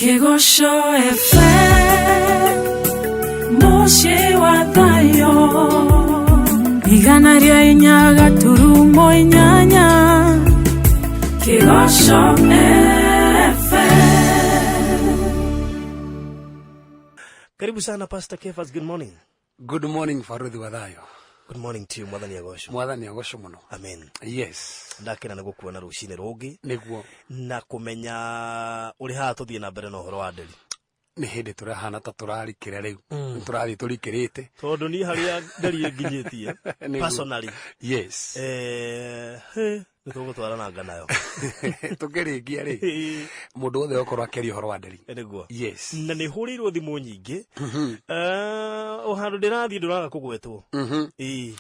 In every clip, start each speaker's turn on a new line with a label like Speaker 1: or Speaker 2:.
Speaker 1: Kĩgoco FM mũciĩ wa thayũ 104.8 Kĩgoco FM.
Speaker 2: Karibu sana, Pastor Kefas. Good morning.
Speaker 3: Good morning, Faruthi wa Thayo.
Speaker 2: Good morning to you. Mwathani agocwo.
Speaker 3: Mwathani agocwo muno.
Speaker 2: Amen.
Speaker 3: Yes.
Speaker 2: Ndakena nĩ gũkuona rũcinĩ rũngĩ
Speaker 3: Nĩguo.
Speaker 2: Na kũmenya ũrĩ haha tũthiĩ na mbere na ũhoro wa nderi.
Speaker 3: Nĩ hĩndĩ tũrahana ta tũrarikĩra rĩu. Nĩ tũrathiĩ tũrikĩrĩte.
Speaker 2: Tondũ niĩ harĩa nderi ĩnginyĩtie personally, he, nĩ tũgũtwarananga nayo.
Speaker 3: Tũkĩrĩkia rĩ, mũndũ wothe okorwo akĩaria ũhoro wa nderi.
Speaker 2: Nĩguo.
Speaker 3: Yes.
Speaker 2: Na nĩ hũrĩirwo thimũ nyingĩ. O handũ ndĩrathiĩ ndũraga kũgwetwo. Ĩĩ.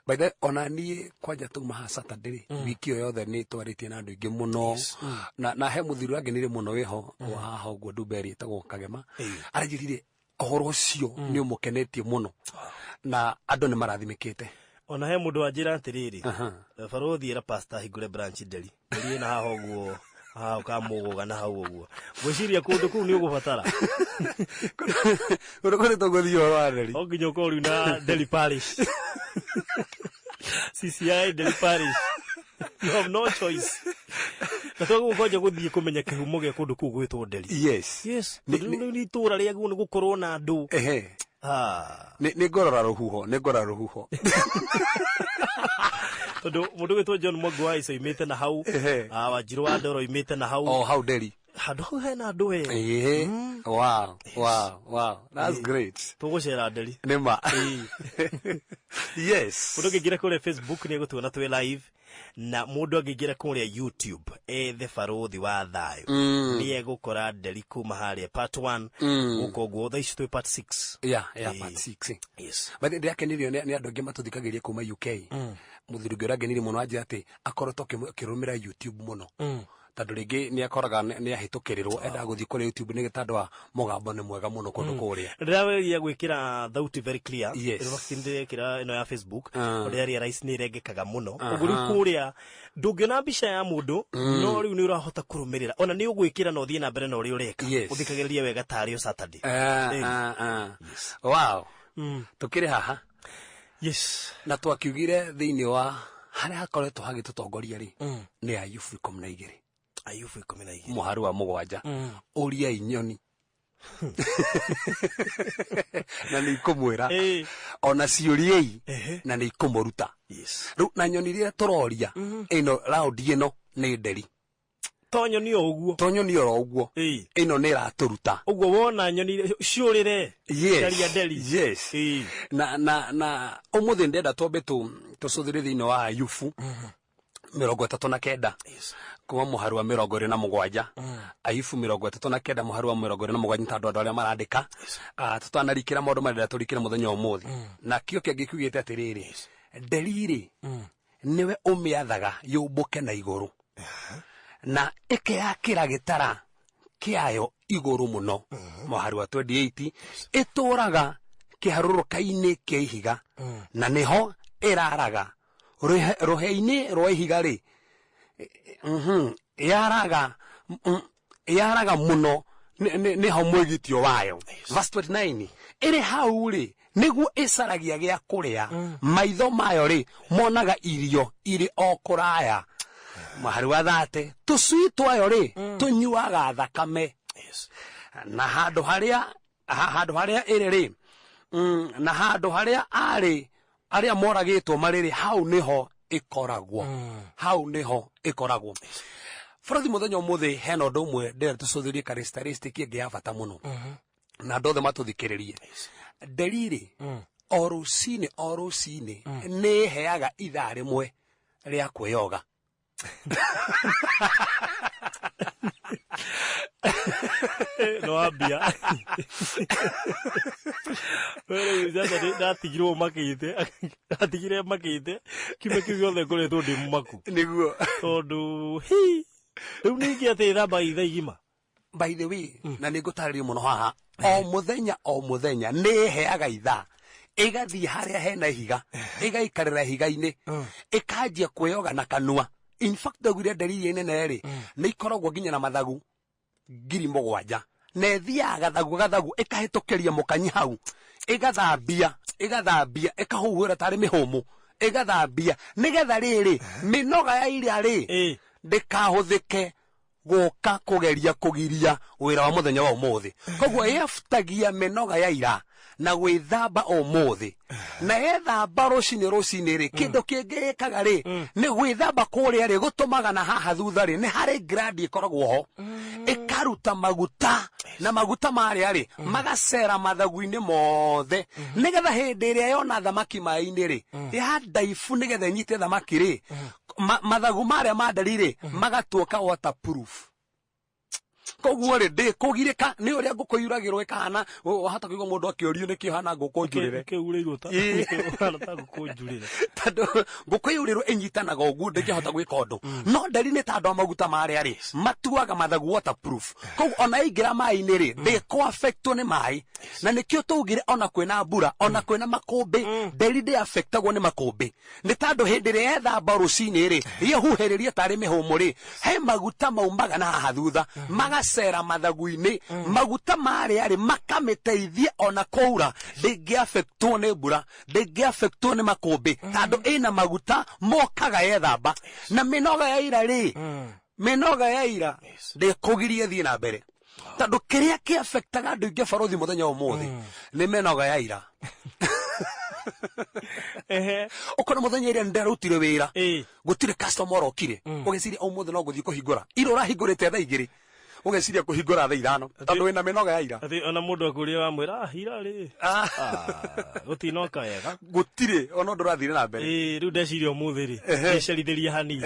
Speaker 3: By the way, ona niĩ kwanja tuma haha Saturday rĩ, wiki ĩyo yothe nĩ twarĩtie na andũ aingĩ mũno na he mũthuri ũrangenire mũno wĩho wa haha ũguo Ndumberi ĩtagwo Kagema. Aranjĩrire ũhoro ũcio nĩ ũmũkenetie mũno na andũ nĩ marathimĩkĩte.
Speaker 2: Ona he mũndũ wanjĩra atĩrĩrĩ, barũthi, ĩra pastor ahingũre branch nderi. Nderi ĩna haha ũguo, haha ũkamũgũga na hau ũguo. Ngwĩciria kũndũ kũu nĩ ũgũbatara.
Speaker 3: Kũndũ kũrĩ tũgũthiĩ ũhoro wa nderi.
Speaker 2: O nginya ũkorwo rĩu na Nderi Parish. CCI Nderi Parish. You have no choice. Na twagĩrĩirwo kwanja gũthiĩ kũmenya kĩhumo gĩa kũndũ kũu gwĩtwo Nderi.
Speaker 3: Yes.
Speaker 2: Tondũ rĩu nĩ itũũra rĩagĩrĩirwo nĩ gũkorwo na andũ. Ah.
Speaker 3: Nĩ ngorora rũhuho, nĩ ngorora rũhuho.
Speaker 2: Tondũ mũndũ gwĩtwo John Mwangi wa Ica oimĩte na hau. Ah, Wanjirũ wa Ndoro oimĩte na hau.
Speaker 3: O hau Nderi.
Speaker 2: Handũ hau hena andũ we.
Speaker 3: Ehe. Wow, that's great.
Speaker 2: Tũgũcera Nderi.
Speaker 3: Nĩ ma. Yes.
Speaker 2: Mũndũ angĩingĩra kũrĩa Facebook nĩ egũtuona twĩ live, na mũndũ angĩingĩra kũrĩa YouTube ethe Barũthi wa Thayũ nĩ egũkora Nderi kuma harĩa part 1 gũka ũguo. Thaa ici twĩ part 6.
Speaker 3: Yeah. Part 6.
Speaker 2: Yes.
Speaker 3: But ndĩrakenirio nĩ andũ aingĩ matũthikagĩria kuma UK. Mũthuri ũngĩ ũrangenirie mũno anjĩra atĩ akoretwo akĩrũmĩra YouTube mũno tondũ rĩngĩ nĩ akoraga nĩ ahĩtũkĩrĩrwo endaga gũthiĩ kũrĩa YouTube nĩ tondũ wa mũgambo nĩ mwega mũno kũndũ kũrĩa.
Speaker 2: Ndĩrageria gwĩkĩra thauti very clear.
Speaker 3: Yes.
Speaker 2: In fact, ndĩrekĩra ĩno ya Facebook ũrĩa realize nĩ ĩrengekaga mũno. Ũguo rĩu kũrĩa ndũngĩona mbica ya mũndũ, no rĩu nĩ ũrahota kũrũmĩrĩra, ona nĩ ũgwĩkĩra na ũthiĩ na mbere na ũrĩa ũreka. Ũthikagĩrĩrie wega tarĩ o Saturday.
Speaker 3: Ah, ah, ah. Wow. Tũkĩrĩ haha na twakiugire thĩinĩ wa harĩa hakoretwo hagĩtũtongoria rĩ nĩ Ayubu 12.
Speaker 2: Ayubu 12.
Speaker 3: Mũhari wa 7. Ũriai nyoni na nĩ ikũmwĩra, ona ciũriei na nĩ ikũmũruta. Rĩu na nyoni iria tũroria ĩno raundi ĩno nĩ nderi.
Speaker 2: To nyoni o ũguo.
Speaker 3: To nyoni oro ũguo. Ĩno nĩ ĩratũruta.
Speaker 2: Ũguo wona nyoni ciũrĩre. Caria nderi.
Speaker 3: Yes. Na ũmũthĩ ndĩrenda twambe tũcũthĩrĩrie thĩinĩ wa Ayubu 39 kuma mũhari wa 27. Ayubu 39 mũhari wa 27 tondũ andũ arĩa marandĩka. Ah, tũtanarikĩra maũndũ marĩa tũrikĩre mũthenya wa ũmũthĩ na kĩo kĩangĩ kiugĩte atĩrĩrĩ, nderi rĩ, nĩwe ũmĩathaga yũmbũke na igũrũ na ĩkeyakĩra gĩtara kĩayo igũrũ mũno. Mũhari wa 28, ĩtũraga kĩharũrũka-inĩ kĩa ihiga na nĩho ĩraraga rũhe-inĩ rwa ihiga rĩ, yaraga mũno nĩho mwĩgitio wayo. Verse 29, ĩrĩ hau rĩ nĩguo ĩcaragia gĩa kũrĩa, maitho mayo rĩ monaga irio irĩ o kũraya. Mũhari wa 30, tũcui twayo rĩ tũnyuaga thakame na handũ harĩa ĩrĩ rĩ, na handũ harĩa arĩ arĩa moragĩtwo marĩ rĩ, hau nĩho ĩkoragwo, hau nĩho ĩkoragwo. Bũrũri mũthenya ũmũthĩ hena ũndũ ũmwe ndĩrenda tũcũthĩrie, characteristic ĩngĩ ya bata mũno na andũ othe matũthikĩrĩrie. Nderi rĩ, o rũcinĩ o rũcinĩ nĩ ĩheaga ithaa rĩmwe rĩa kwĩyoga.
Speaker 2: No wambia. Rĩu sasa ndatigirwo makĩte, ndatigire makĩte kiumia kĩu gĩothe ngoretwo ndĩ mũmaku. Tondũ hi rĩu ningĩ atĩ thambaga ithaa igima.
Speaker 3: By the way, na nĩ ngũtarĩria mũno haha, o mũthenya o mũthenya nĩ ĩheaga ithaa ĩgathiĩ harĩa hena ihiga, ĩgaikarĩra ihiga-inĩ, ĩkanjia kwĩyoga na kanua. In fact, ndaugire nderi iria nene rĩ nĩ ikoragwo nginya na mathagu 7,000. Na ĩthiaga gathagu gathagu ĩkahĩtũkĩria mũkanyi hau, ĩgathambia ĩgathambia, ĩkahuhĩra tarĩ mĩhũmũ, ĩgathambia nĩgetha rĩrĩ mĩnoga ya ira rĩ ndĩkahũthĩke gũka kũgeria kũgiria wĩra wa mũthenya wa ũmũthĩ. Koguo yebutagia mĩnoga ya ira na gwĩthamba ũmũthĩ, na yethamba rũcinĩ rũcinĩ rĩ, kĩndũ kĩngĩ ĩkaga rĩ nĩ gwĩthamba kũrĩa rĩ gũtũmaga na haha thutha rĩ nĩ harĩ gradi ĩkoragwo ho, ĩkaruta maguta, na maguta marĩa rĩ magacera mathagu-inĩ mothe, nĩgetha hĩndĩ ĩrĩa yona thamaki maĩ-inĩ rĩ ya ndaibu, nĩgetha ĩnyite thamaki rĩ, mathagu marĩa ma nderi rĩ magatuĩka waterproof. Koguo rĩ ndĩkũgirĩka nĩ ũrĩa ngũkũ yuragĩrwo ĩkahana. Wahota kũigua mũndũ akĩũrio nĩkĩ ũhana ngũkũ njurĩre.
Speaker 2: Kĩurĩirwo ta ũhana ta ngũkũ njurĩre.
Speaker 3: Tondũ ngũkũ yurĩrwo ĩnyitanaga ũguo, ndĩngĩhota gwĩka ũndũ. No nderi nĩ ta andũ a maguta marĩa rĩ matuaga mathagu waterproof, koguo ona ĩingĩra maĩ-inĩ rĩ ndĩkũ-affectwo nĩ maĩ. Na nĩkĩo twaugire ona kwĩna mbura, ona kwĩna makũmbĩ, nderi ndĩ-affectagwo nĩ makũmbĩ, nĩ tondũ hĩndĩ ĩrĩa yethamba rũcinĩ rĩ yehuhĩrĩria tarĩ mĩhũmũ rĩ, he maguta maumaga na haha thutha magacera mathagu-inĩ. Maguta marĩa rĩ makamĩteithia ona kũura ndĩngĩ-affectwo nĩ mbura, ndĩngĩ-affectwo nĩ makũmbĩ, tondũ ĩna maguta mokaga yethamba. Na mĩnoga ya ira rĩ, mĩnoga ya ira ndĩkũgirie thiĩ na mbere, tondũ kĩrĩa kĩafectaga andũ aingĩ, barothi, mũthenya wa ũmũthĩ nĩ mĩnoga ya ira. Ũkona mũthenya ĩrĩa ndarutire wĩra, gũtirĩ customer ũrokire, ũgeciria ũmũthĩ no gũthiĩ kũhingũra. Ira ũrahingũrĩte thaa 2, ũgeciria kũhingũra thaa 5, tondũ wĩna mĩnoga ya ira.
Speaker 2: Atĩ ona mũndũ akũria wamwĩra, "Ah, ira rĩ gũtinoka wega."
Speaker 3: Gũtirĩ ona ũndũ ũrathire na mbere.
Speaker 2: Ĩĩ, rĩu ndeciria ũmũthĩ rĩ ndĩcerithĩria hanini.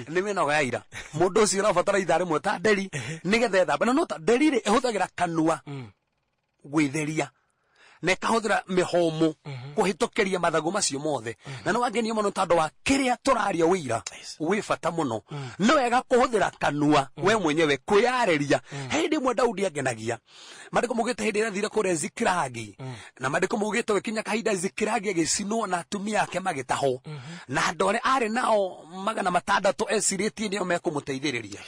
Speaker 3: Nĩ mĩnoga ya ira. Mũndũ ũcio ũrabatara ithaa rĩmwe ta nderi nĩgetha ethambe. Na no ta nderi rĩ ĩhũthagĩra kanua gwĩtheria na ĩkahũthĩra mĩhũmũ kũhĩtũkĩria mathagu macio mothe. Na nĩ wangenio mũno tondũ wa kĩrĩa tũraria wĩira wĩ bata mũno. Nĩ wega kũhũthĩra kanua we mwenyewe kwĩyarĩria. He hĩndĩ ĩmwe Daudi angenagia. Maandĩko maugĩte hĩndĩ ĩrĩa athire kũrĩa Zikilagi, na maandĩko maugĩte gũkinya kahinda Zikilagi agĩcinwo na atumia ake magĩtahwo, na andũ arĩa arĩ nao 600 ecirĩtie nĩo mekũmũteithĩrĩria.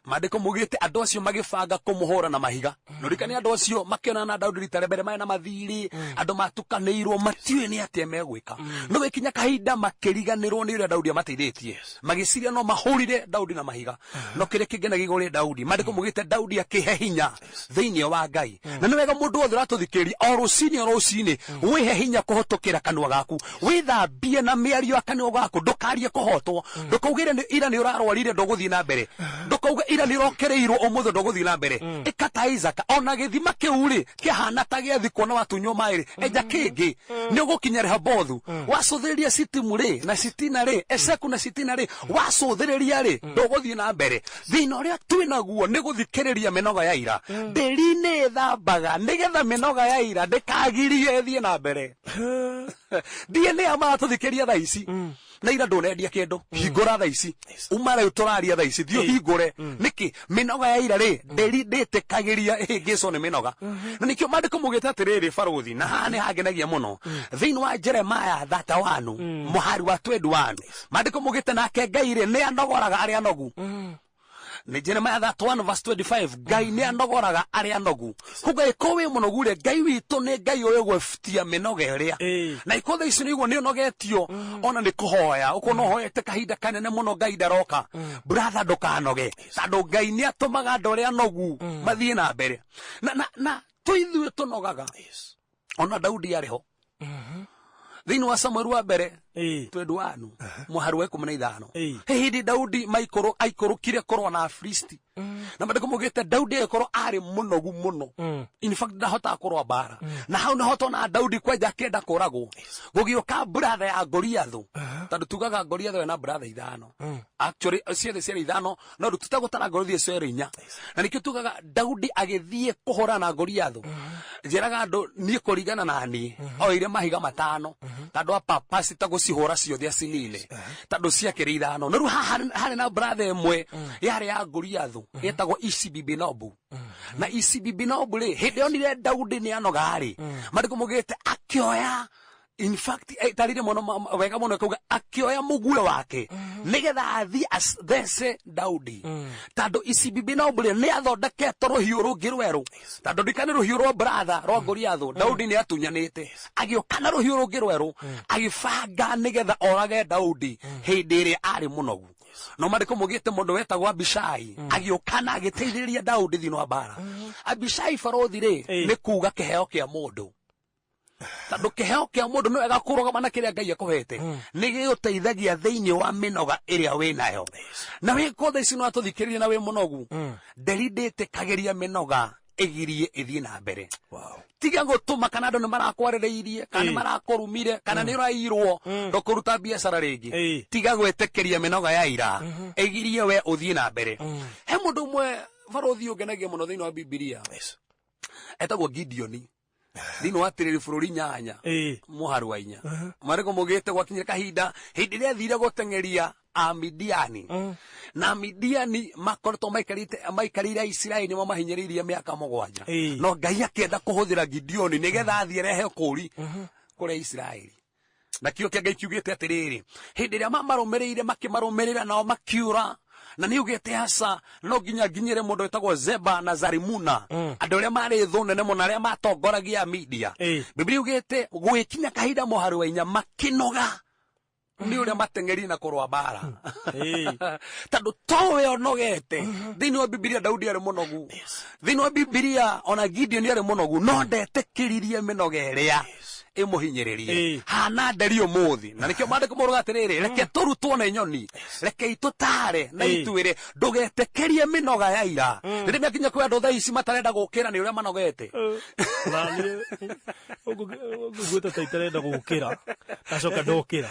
Speaker 3: Maandĩko maugĩte andũ acio magĩbanga kũmũhũra na mahiga. Nũrikani andũ acio makĩonana na Daudi rita rĩa mbere marĩ na mathirĩ, andũ matukanĩirwo, matiũĩ nĩ atĩa megwĩka. No gĩkinya kahinda makĩriganĩrwo nĩ ũrĩa Daudi amateithĩtie, magĩciria no mahũrire Daudi na mahiga. No kĩrĩa kĩngenagia igũrũ rĩa Daudi, maandĩko maugĩte Daudi akĩhe hinya thĩinĩ wa Ngai. Na nĩ wega mũndũ wothe ũratũthikĩrĩria o rũcinĩ o rũcinĩ wĩhe hinya kũhĩtũkĩra kanua gaku, wĩthambie na mĩario ya kanua gaku. Ndũkarie kũhotwo, ndũkaugĩre nĩ ira nĩ ũrarwarire ndũgũthiĩ na mbere, ndũkauge ira nĩ ũrokereirwo ũmũthĩ ndũgũthiĩ na mbere. Ĩka ta Isaka, ona gĩthima kĩu rĩ kĩhana ta gĩathikwo na watunywo maĩ rĩ, enja kĩngĩ, nĩ ũgũkinya Rehobothu. Wacũthĩrĩria Sitimu rĩ na Sitina rĩ, Eseku na Sitina rĩ, wacũthĩrĩria rĩ, ndũgũthiĩ na mbere. Thĩna ũrĩa twĩ naguo nĩ gũthikĩrĩria mĩnoga ya ira. Ndĩri nĩ ĩthambaga nĩgetha mĩnoga ya ira ndĩkagirie ĩthiĩ na mbere. DNA maratũthikĩria thaa ici na ira ndũnendia kĩndũ, hingũra thaa ici, uma rĩu tũraria thaa ici, thiĩ ũhingũre. Nĩkĩ mĩnoga ya ira rĩ ndĩri ndĩtĩkagĩria ĩhĩngĩcwo nĩ mĩnoga? Na nĩkĩo maandĩko maugĩte atĩrĩrĩ, barũthi, na haha nĩ hangenagia mũno, thĩinĩ wa Jeremaya 31 mũhari wa 21, maandĩko maugĩte nake Ngai rĩ nĩ anogoraga arĩa anogu. Nĩ Jeremiah 31 verse 25, Ngai nĩ anogoraga arĩa anogu. Koguo ĩko wĩ mũnogu rĩ, Ngai witũ nĩ Ngai ũyũ gwĩbutia mĩnoga ĩrĩa. Na iko thaa ici nĩguo nĩ ũnogetio ona nĩ kũhoya, ũkona ũhoete kahinda kanene mũno Ngai ndaroka, brother, ndũkanoge, tondũ Ngai nĩ atũmaga andũ arĩa anogu mathiĩ na mbere. Na twĩ ithuĩ tũnogaga. Ona Daudi arĩ ho thĩinĩ wa Samueli wa mbere 21 mũhari wa 15. He hĩndĩ Daudi maikũrũ aikũrũkire kũrũa na Afilisti, na maandĩko maugĩte Daudi agĩkorwo arĩ mũnogu mũno. In fact, ndahotaga kũrũa mbara. Na hau nĩho tona Daudi kwanja akĩenda kũragwo, gũgĩũka brother ya Goliathũ, tondũ tugaga Goliathũ ena brother ithano. Actually ciothe ciarĩ ithano, no rĩu tũtegũtara Goliathũ ciarĩ inya. Na nĩkĩo tugaga Daudi agĩthiĩ kũhũrana na Goliathũ, njĩraga andũ niĩ kũringana na niĩ oire mahiga matano, tondũ apapacita gũcihũra ciothe acinine, tondũ ciakĩrĩ ithano. Na rĩu haha harĩ na brother ĩmwe yarĩ ya Goliathũ yetagwo Ishibi-Benobu. Na Ishibi-Benobu rĩ, hĩndĩ onire Daudi nĩ anoga rĩ, maandĩko maugĩte akĩoya In fact, tarire muno wega muno kuga akioya mugue wake nigetha athie athece Daudi, tondu Icibibi no mbure ni athondeketwo rũhiũ rũngĩ rwerũ, tondu ndikane rũhiũ rwa bratha rwa Goliathu Daudi ni atunyanĩte, agĩũka na rũhiũ rũngĩ rwerũ agĩbanga nigetha orage Daudi hĩndĩ ĩrĩa arĩ mũnogu. No marĩkũ mũgĩte mũndũ wetagwo Abishai agĩũka na agĩteithĩrĩria Daudi thĩinĩ wa mbara. Abishai barothi rĩ, nĩ kuga kĩheo kĩa mũndũ, tondũ kĩheo kĩa mũndũ nĩ wega kũrũgama na kĩrĩa Ngai akũhete, nĩ gĩgũteithagia thĩinĩ wa mĩnoga ĩrĩa wĩ nayo. Na wĩ kothe ici no atũthikĩrĩrie na wĩ mũnogu, nderi ndĩtĩkagĩria mĩnoga ĩgirie ĩthiĩ na mbere. Tiga gũtũma kana andũ nĩ marakwarĩrĩirie, kana nĩ marakũrumire, kana nĩ ũrairwo ndũkũruta biacara rĩngĩ. Tiga gwĩtĩkĩria mĩnoga ya ira ĩgirie we ũthiĩ na mbere. He mũndũ ũmwe barothi ũngenagia mũno thĩinĩ wa Bibilia, etagwo Gideoni, thĩinĩ wa tirĩrĩ bũrũri 8 mũharu wa 4. Marĩkũ mũgĩte gwakinyire kahinda hĩndĩ ĩrĩa athire gũteng'eria Amidiani, na Amidiani makoretwo maikarĩire Aisiraeli mamahinyĩrĩirie mĩaka 7, no Ngai akĩenda kũhũthĩra Gideoni nĩgetha athiĩ rehe ũkũũri kũrĩ Isiraeli. Na kĩo kĩa Ngai kiugĩte atĩrĩrĩ, hĩndĩ ĩrĩa mamarũmĩrĩire makĩmarũmĩrĩra nao makiura, na nĩ ugĩte aca no nginya nginyĩre mũndũ wĩtagwo Zeba na Zarimuna, andũ arĩa marĩ thũ nene mũno, arĩa matongoragia Amidia. Biblia ugĩte gwĩkinya kahinda mũharu wa 4 makĩnoga nĩ ũrĩa mateng'erire na kũrũa mbara, tondũ towe onogete. Thĩinĩ wa Bibilia Daudi arĩ mũnogu, thĩinĩ wa Bibilia ona Gideon arĩ mũnogu, no ndetĩkĩririe mĩnoga ĩrĩa ĩmũhinyĩrĩrie. Hana nderi ũmũthĩ, na nĩkĩo maandĩko moigaga atĩrĩrĩ, reke tũrutwo nĩ nyoni, reke itũtare na ituĩre, ndũgetĩkĩrie mĩnoga ya ira. Rĩrĩa mĩakinya kwĩ andũ thaa ici matarenda gũkĩra nĩ ũrĩa manogete.
Speaker 2: Ũguo ta itarenda gũkĩra, ndacoka ndokĩra,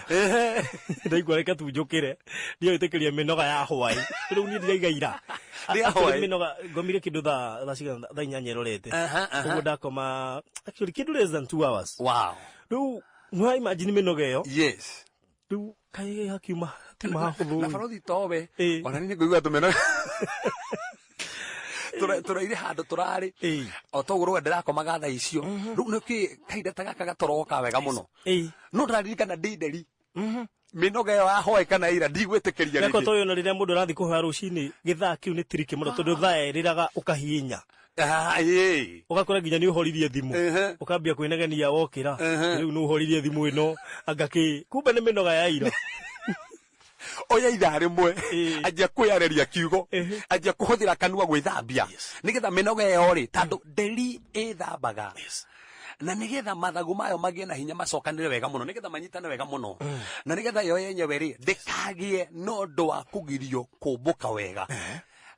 Speaker 2: ndaigua reke tu njũkĩre, ndiretĩkĩria mĩnoga ya hwaĩ. Rĩu niĩ ndiraiga ira mĩnoga, ngomire kĩndũ thaa cigana, thaa 8 ĩrorete ũguo, ndakoma actually kĩndũ less than 2 hours. Rĩu no imagine mĩnoga ĩyo. Rĩu kaĩ hakiuma hakiuma hahũthũ.
Speaker 3: Na barothi towe ona niĩ ngũigua tũmĩnoga tũraire handũ tũrarĩ o toguo rũga ndĩrakomaga thaa icio. Rĩu nĩkĩ kahinda ta gaka gatoroka wega mũno, no ndĩraririkana ndĩ nderi mĩnoga ĩyo ya hwaĩ kana ira ndigwĩtĩkĩria
Speaker 2: rĩngĩ. Toyũ na rĩrĩa mũndũ arathiĩ kũhoya rũcinĩ, gĩthaa kĩu nĩ tiriki mũno, tondũ thaa ĩrĩraga ũkahihinya, ũgakora nginya nĩ ũhoririe thimũ, ũkambia kwĩnegenia wokĩra, rĩu nĩ ũhoririe thimũ ĩno anga kĩ, kumbe nĩ mĩnoga ya ira.
Speaker 3: Oya ithaa rĩmwe, anjia kwĩarĩria kiugo, anjia kũhũthĩra kanua gwĩthambia, nĩgetha mĩnoga ĩyo rĩ, tondũ nderi ĩthambaga, na nĩgetha mathagu mayo magĩe na hinya, macokanĩre wega mũno, nĩgetha manyitane wega mũno, na nĩgetha yo yenyewe rĩ ndĩkagĩe na ũndũ wa kũgirio kũmbũka wega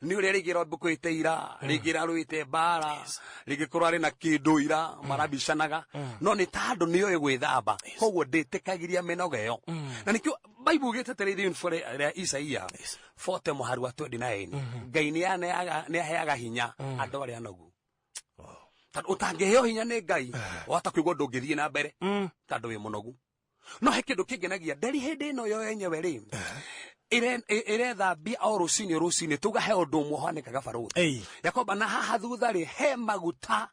Speaker 3: nĩ ũrĩa rĩngĩ ĩrombũkĩte ira, rĩngĩ ĩrarũĩte mbara, rĩngĩ kũrarĩ na kĩndũ ira marabicanaga, no nĩ tondũ nĩoĩ gwĩthamba, koguo ndĩtĩkagĩria mĩnoga ĩyo. Na nĩkĩo Bible ugĩte atĩrĩrĩ, thĩinĩ rĩa Isaia 40 mũhari wa 29, Ngai nĩ aheaga hinya andũ arĩa anogu, tondũ ũtangĩheo hinya nĩ Ngai wahota kũigua ndũngĩthiĩ na mbere tondũ wĩ mũnogu. No he kĩndũ kĩngenagia, nderi hĩndĩ ĩno yo yenyewe rĩ ĩrethambia o rũcinĩ rũcinĩ, tuga he ũndũ ũmwe ũhanĩkaga barũthi Yakoba, na haha thutha rĩ he maguta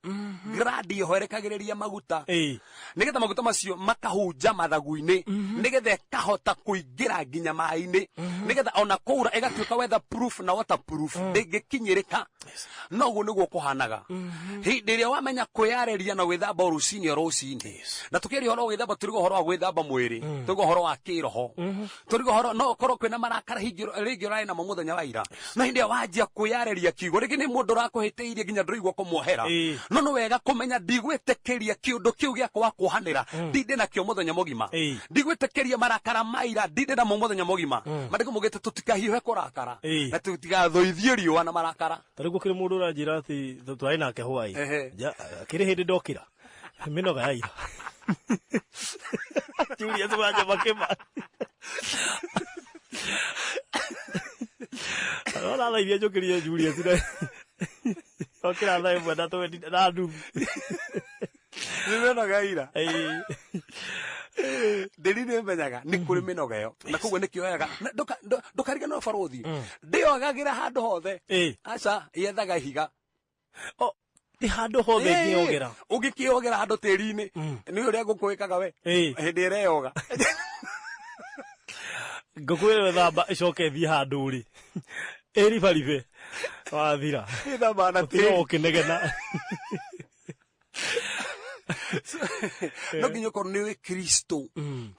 Speaker 3: gradi ĩhoerekagĩrĩria maguta, nĩgetha maguta macio makahunja mathagu-inĩ, nĩgetha ĩkahota kũingĩra nginya maĩ-inĩ, nĩgetha ona kũura ĩgatuĩka weather proof na water proof, ndĩngĩkinyĩrĩka. No ũguo nĩguo kũhanaga hĩndĩ ĩrĩa wamenya kwĩyarĩria na gwĩthamba o rũcinĩ o rũcinĩ. Na tũkĩaria ũhoro wa gwĩthamba, tũriga ũhoro wa gwĩthamba mwĩrĩ, tũriga ũhoro wa kĩroho, tũriga ũhoro no ũkorwo kwĩna marakara rĩngĩ ũrarĩ namo mũthenya wa ira, no hĩndĩ ĩrĩa wanjia kwĩyarĩria kiugo, rĩngĩ nĩ mũndũ ũrakũhĩtĩirie nginya ndũraigua kũmuohera, no nĩ wega kũmenya ndigwĩtĩkĩria kĩũndũ kĩu gĩakwa kuohanĩra ndinde nakĩo mũthenya mũgima, ndigwĩtĩkĩria marakara ma ira ndinde namo mũthenya mũgima. Mandĩko maugĩte tũtikahiũhe kũrakara na tũtigathũithie riũa na marakara.
Speaker 2: Ta rĩu gũkĩrĩ mũndũ ũranjĩra atĩ twarĩ nake hwaĩ, kĩrĩ hĩndĩ ndokĩra mĩnoga ya ira. Julius Wanja Makĩma Ona thaa iria njũkĩrire Julius okĩra thaa 1 na 20 na nuthu.
Speaker 3: Nĩ mĩnoga ya ira. Ndĩri nĩ menyaga nĩ kũrĩ mĩnoga ĩyo, na koguo nĩkĩo ndũkariganĩrwo barũthi ndĩogagĩra handũ hothe, aca yethaga ihiga.
Speaker 2: Ti handũ hothe ngĩogera.
Speaker 3: Ũngĩkĩogera handũ tĩri-inĩ, nĩ ũrĩa ngũkũ ĩkaga we hĩndĩ ĩreyoga.
Speaker 2: Ngũkũ ĩyo thamba ĩcoke ĩthiĩ handũ rĩ, ĩribaribe wathira.
Speaker 3: Ĩthambaga na
Speaker 2: Ũtigwo
Speaker 3: tĩri.
Speaker 2: ũkĩnegena.
Speaker 3: No nginya ũkorwo nĩ ũĩ Kristo,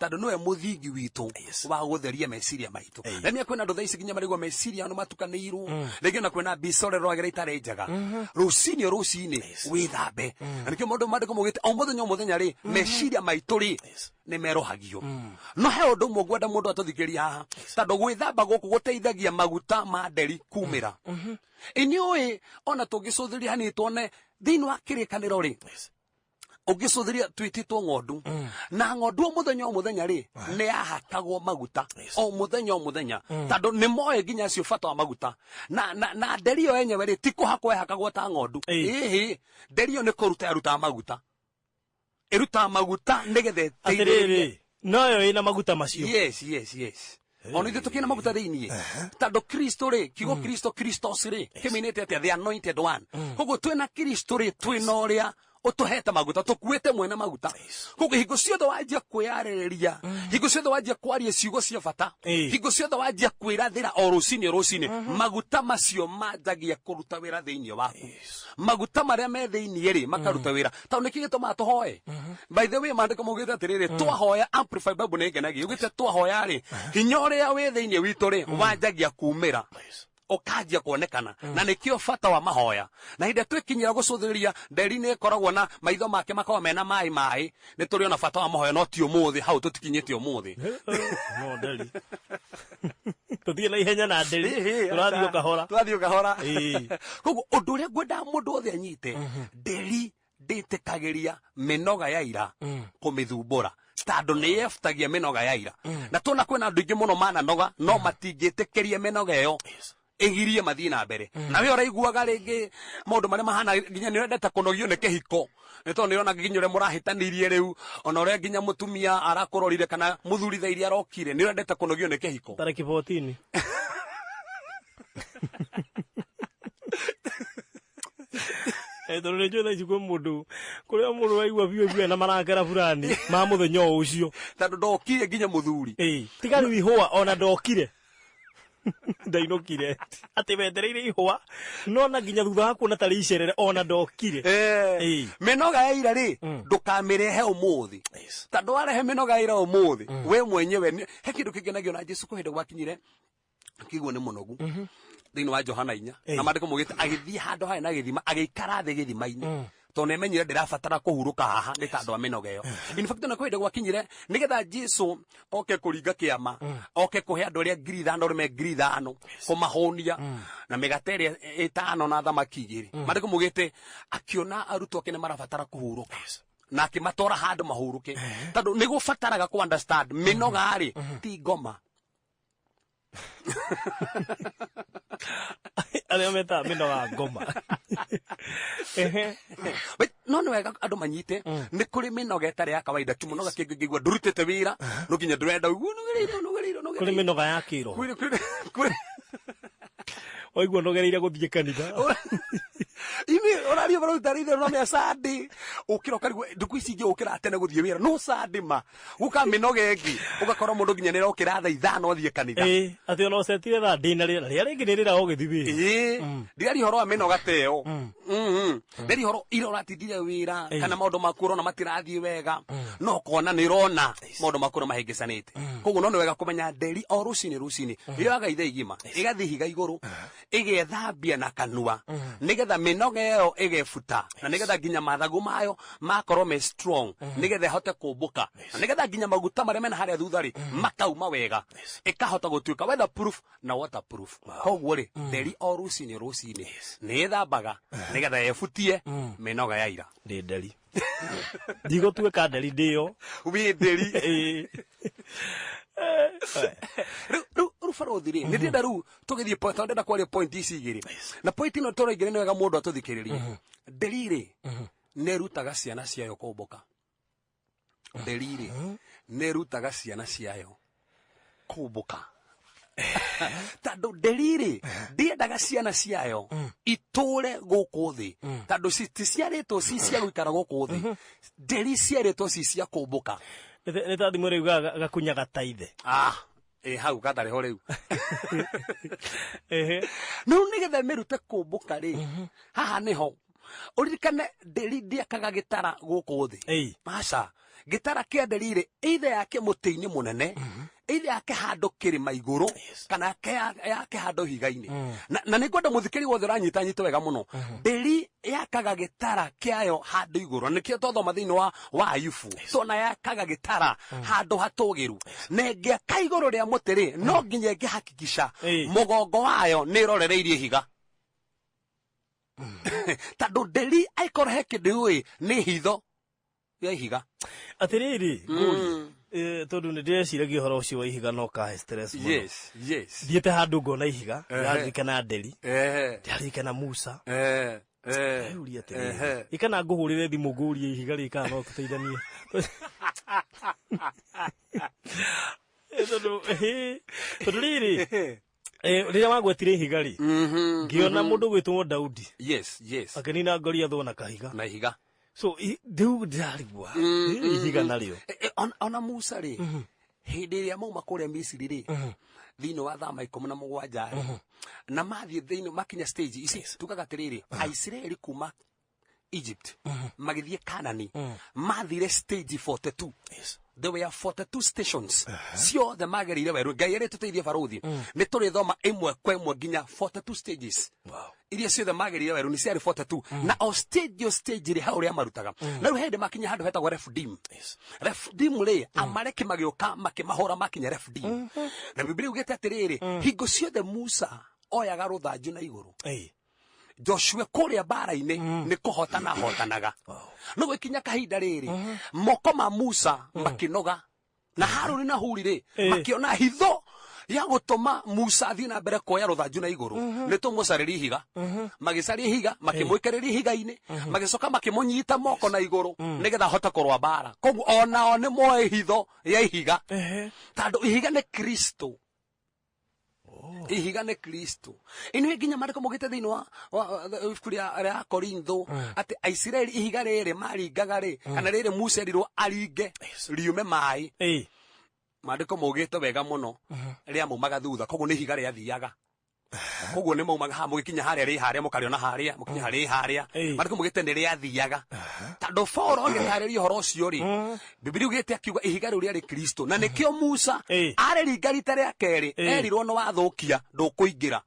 Speaker 3: tondũ nĩwe mũthingi witũ wa gũtheria meciria maitũ. Na nĩ kwĩna andũ thaa ici nginya marigwo meciria nĩ matukanĩirwo, rĩngĩ ona kwĩna mbica ũreroragĩra itarĩ njega. Rũcinĩ o rũcinĩ wĩthambe, na nĩkĩo maũndũ maandĩko maugĩte o mũthenya o mũthenya rĩ, meciria maitũ rĩ nĩ merohagio. No he ũndũ ũmwe ngwenda mũndũ atũthikĩrie haha, tondũ gwĩthamba gũkũ gũteithagia maguta ma nderi kumĩra. Ĩ nĩ ũĩ ona tũngĩcũthĩrĩria hanini tuone thĩinĩ wa kĩrĩkanĩro rĩ, ũngĩcũthĩrĩria twĩtĩtwo ng'ondu, na ng'ondu o mũthenya o mũthenya rĩ nĩ yahakagwo maguta o mũthenya o mũthenya, tondũ nĩ moĩ nginya acio bata wa maguta. Na nderi ĩyo yenyewe rĩ ti kũhakwo yahakagwo ta ng'ondu. Ĩhĩ, nderi ĩyo nĩ kũruta yarutaga maguta, ĩrutaga maguta nĩgetha ĩteithĩrĩrie.
Speaker 2: Atĩrĩrĩ, noyo ĩna maguta macio.
Speaker 3: Yes, yes, yes. Ona ithuĩ tũkĩna maguta thĩiniĩ, tondũ Kristo rĩ, kiugo Kristo, Christos rĩ, kĩminĩte atĩa? The anointed one. Koguo twĩna Kristo rĩ, twĩna ũrĩa ũtũhete maguta, tũkuĩte mwene maguta. Koguo hingo ciothe wanjia kwĩyarĩrĩria, hingo ciothe wanjia kwaria ciugo cia bata, hingo ciothe wanjia kwĩrathĩra o rũcinĩ o rũcinĩ, maguta macio manjagia kũruta wĩra thĩiniĩ waku. Maguta marĩa me thĩiniĩ rĩ makaruta wĩra, tondũ nĩkĩ gĩtũmaga tũhoe? By the way, maandĩko maugĩte atĩrĩrĩ, twahoya, Amplified Bible nĩ ngenagia, yugĩte twahoya rĩ, hinya ũrĩa wĩ thĩiniĩ witũ rĩ wanjagia kumĩra, ũkanjia kuonekana. Na nĩkĩo bata wa mahoya. Na hĩndĩ ĩrĩa twĩkinyĩra gũcũthĩrĩria nderi nĩ ĩkoragwo na maitho make makoragwo mena maĩ maĩ, nĩ tũrĩ ona bata wa mahoya, no ti ũmũthĩ, hau tũtikinyĩte ũmũthĩ.
Speaker 2: No nderi tũthiĩ na ihenya na nderi, tũrathiĩ o kahora.
Speaker 3: Tũrathiĩ o kahora. Koguo ũndũ ũrĩa ngwendaga mũndũ wothe anyite, nderi ndĩtĩkagĩria mĩnoga ya ira kũmĩthumbũra, tondũ nĩ yebutagia mĩnoga ya ira. Na tuona kwĩna andũ aingĩ mũno mananoga, no matingĩtĩkĩria mĩnoga ĩyo ĩgirie mathiĩ na mbere. Na we ũraiguaga rĩngĩ maũndũ marĩa mahana nginya nĩ ũrendete kũnogio nĩ kĩhiko, nĩ tondũ nĩ ũrona nginya ũrĩa mũrahĩtanirie rĩu, ona ũrĩa nginya mũtumia arakũrorire kana mũthuri thaa iria arokire, nĩ ũrendete kũnogio nĩ kĩhiko.
Speaker 2: Tarĩki 14. Tondũ nĩ njũĩ thaa ici kwĩ mũndũ, kũrĩa mũndũ ũraigua biũ biũ ena marakara fulani ma mũthenya o ũcio,
Speaker 3: tondũ ndokire nginya mũthuri.
Speaker 2: Tiga rĩu ihũa, ona ndokire, ndainũkire atĩ wetereire ihũa, no na nginya thutha wa kuona tarĩ icerere, ona ndokire.
Speaker 3: Mĩnoga ya ira rĩ, ndũkamĩrehe ũmũthĩ, tondũ warehe mĩnoga ya ira ũmũthĩ, we mwenyewe he kĩndũ kĩngenagio na Jesu. Kwĩ hĩndĩ gwakinyire akĩigua nĩ mũnogu, thĩinĩ wa Johana 4, na maandĩko maugĩte agĩthiĩ handũ harĩ na gĩthima, agĩikara thĩ gĩthima-inĩ, tondũ nĩ amenyire ndĩrabatara kũhurũka haha nĩ tondũ wa mĩnoga ĩyo. In fact, ona kwĩ hĩndĩ gwakinyire nĩgetha Jesu oke kũringa kĩama, oke kũhe andũ arĩa 5,000, arũme 5,000, kũmahũnia na mĩgate ĩrĩa ĩtano na thamaki igĩrĩ, maandĩko maugĩte akĩona arutwo ake nĩ marabatara kũhurũka, na akĩmatwara handũ mahurũke, tondũ nĩ gũbataraga kũ understand mĩnoga rĩ ti ngoma.
Speaker 2: Arĩa metaga mĩnoga ngoma.
Speaker 3: But no nĩ wega andũ manyite nĩ kũrĩ mĩnoga ĩtarĩ ya kawaida, ti mũnoga kĩngĩ ngĩigua ndũrutĩte wĩra, no nginya ndĩrenda ũguo nũgĩrĩire nũgĩrĩire
Speaker 2: Kũrĩ
Speaker 3: nũgĩrĩire.
Speaker 2: mĩnoga ya kĩroho.
Speaker 3: Kũrĩ
Speaker 2: Waigua nũgereire gũthiĩ kanitha.
Speaker 3: Imi ũraria ũhoro ũtarĩire no mĩa Sunday ũkĩra ũkarigwo ndukũ ici ingĩ ũkĩra tene gũthiĩ wĩra no Sunday ma gũka mĩnoga ĩngĩ, ũgakora mũndũ nginya nĩ arokĩra thaa 5 athiĩ kanitha.
Speaker 2: Atĩ ona ũcetire thaa ndĩna rĩera rĩrĩa rĩngĩ nĩ rĩra ũgĩthiĩ wĩra.
Speaker 3: Ndiraria ũhoro wa mĩnoga ta ĩyo. Ndiraria ũhoro ira ũratindire wĩra, kana maũndũ maku ũrona matirathiĩ wega, no ũkona nĩ ũrona maũndũ maku ũrĩa mahĩngĩcanĩte. Koguo no nĩ wega kũmenya nderi o rũcinĩ rũcinĩ yoyaga ithaa igima, ĩgathiĩ ihiga igũrũ, ĩgethambia na kanua, nĩgetha mĩnoga ĩyo ĩgebuta, na nĩgetha nginya mathagu mayo makorwo me strong, nĩgetha ĩhote kũmbũka, na nĩgetha nginya maguta marĩa mena harĩa thutha rĩ makauma wega, ĩkahota gũtuĩka weatherproof na waterproof. Koguo rĩ, nderi o rũcinĩ rũcinĩ nĩ ĩthambaga nĩgetha yebutie mĩnoga ya ira.
Speaker 2: Ndĩ nderi, ndigũtuĩka nderi ndĩyo.
Speaker 3: Wĩ nderi. Rĩu barothi rĩ, nĩ ndĩrenda rĩu tũgĩthiĩ point, tondũ ndĩrenda kwaria point ici igĩrĩ, na point ĩno tũraingĩra nĩ wega mũndũ atũthikĩrĩrie. Nderi rĩ nĩ ĩrutaga ciana ciayo kũmbũka. Nderi rĩ nĩ ĩrutaga ciana ciayo kũmbũka, tondũ nderi rĩ ndĩendaga Ndĩendaga ciana ciayo itũre gũkũ thĩ, tondũ citiciarĩtwo ci cia gũikara gũkũ thĩ. Nderi ciarĩtwo ci cia kũmbũka.
Speaker 2: Nĩ ta thimũ rĩu gakunyaga ta ithe.
Speaker 3: Ah, ĩ hau gatarĩ ho rĩu. Rĩu nĩgetha mĩrute kũmbũka rĩ, haha nĩho ũririkane nderi ndĩakaga gĩtara gũkũ thĩ. Aca, gĩtara kĩa nderi rĩ, either yake mũtĩ-inĩ mũnene, either yake handũ kĩrĩma igũrũ, kana yake handũ ihiga-inĩ. Na nĩ ngwenda mũthikĩri wothe ũranyita nyite wega mũno. Nderi yakaga gĩtara kĩayo handũ igũrũ, na nĩkĩo twathoma thĩinĩ wa Ayubu. Tona yakaga gĩtara handũ hatũgĩru. Na ĩngĩaka igũrũ rĩa mũtĩ rĩ, no nginya ĩngĩhakikisha mũgongo wayo nĩ ĩrorereirie ihiga. Tondũ nderi aikorwo he kĩndũ yũĩ nĩ hitho ya ihiga.
Speaker 2: Atĩrĩrĩ, ngũrie, tondũ nĩ ndĩreciragia ũhoro ũcio wa ihiga no kahe stress mũno.
Speaker 3: Yes, yes.
Speaker 2: Thiĩte handũ ngona ihiga, ndĩraririkana nderi, ndĩraririkana Musa. Ndĩrauria atĩrĩrĩ, ĩ kana ngũhũrĩre thimũ ngũrie ihiga rĩ kana no tũteithanie. Tondũ rĩrĩ, rĩrĩa wagwetire ihiga rĩ, ngĩona mũndũ gwĩtwo Daudi.
Speaker 3: Yes, yes.
Speaker 2: Akĩnina Goliathũ na kahiga.
Speaker 3: Na ihiga.
Speaker 2: So rĩu ndĩrarigwa, rĩrĩ ihiga narĩo.
Speaker 3: Ona Musa rĩ, hĩndĩ ĩrĩa mauma kũrĩa Misiri rĩ, thĩinĩ wa thama 17 rĩ, na mathiĩ thĩinĩ makinya stage ici, tugaga atĩrĩrĩ, Aisiraeli kuma Egypt magĩthiĩ Kanani, mathire stage 42. There were 42 stations ciothe magereire werũ. Ngai arĩ tũteithie barũthi, nĩ tũrĩthoma ĩmwe kwa ĩmwe nginya 42 stages. Iria ciothe magereire werũ nĩ ciarĩ 42. Na o stage o stage rĩ, hau ũrĩa marutaga. Na rĩu hĩndĩ makinya handũ hetagwo Refidim. Refidim rĩ, Amaleki magĩũka makĩmahũra makinya Refidim. Na Biblia yugĩte atĩrĩrĩ, hingo ciothe Musa oyaga rũthanju na igũrũ. Joshua kũrĩa mbara-inĩ nĩ kũhotana ahotanaga. No gũkinya kahinda rĩrĩ, moko ma Musa makĩnoga, na Harũni na Huri rĩ, makĩona hitho ya gũtũma Musa athiĩ na mbere kuoya rũthanju na igũrũ, nĩ tũmũcarĩrie ihiga. Magĩcaria ihiga, makĩmũikĩrĩria ihiga-inĩ, magĩcoka makĩmũnyita moko na igũrũ nĩgetha ahote kũrũa mbara. Koguo onao nĩ moĩ hitho ya ihiga, tondũ ihiga nĩ Kristo. Ihiga nĩ Kristo. Inuĩ nginya maandĩko maugĩte thĩinĩ wa ibuku rĩa Korintho atĩ Aisiraeli ihiga rĩrĩ maringaga rĩ, kana rĩrĩ Musa erirwo aringe riume maĩ. Maandĩko maugĩte wega mũno rĩamaumaga thutha, koguo nĩ ihiga rĩathiaga. Koguo nĩ maumaga haha mũgĩkinya harĩa rĩ harĩa, mũkarĩona harĩa, mũkinya harĩa harĩa. Maandĩko maugĩte nĩ rĩathiaga. Tondũ Paul agĩtarĩria ũhoro ũcio rĩ, Biblia yugĩte akiuga ihiga rĩu rĩarĩ Kristo, na nĩkĩo Musa arĩringa rita rĩa kerĩ, erirwo nĩ wathũkia ndũkũingĩra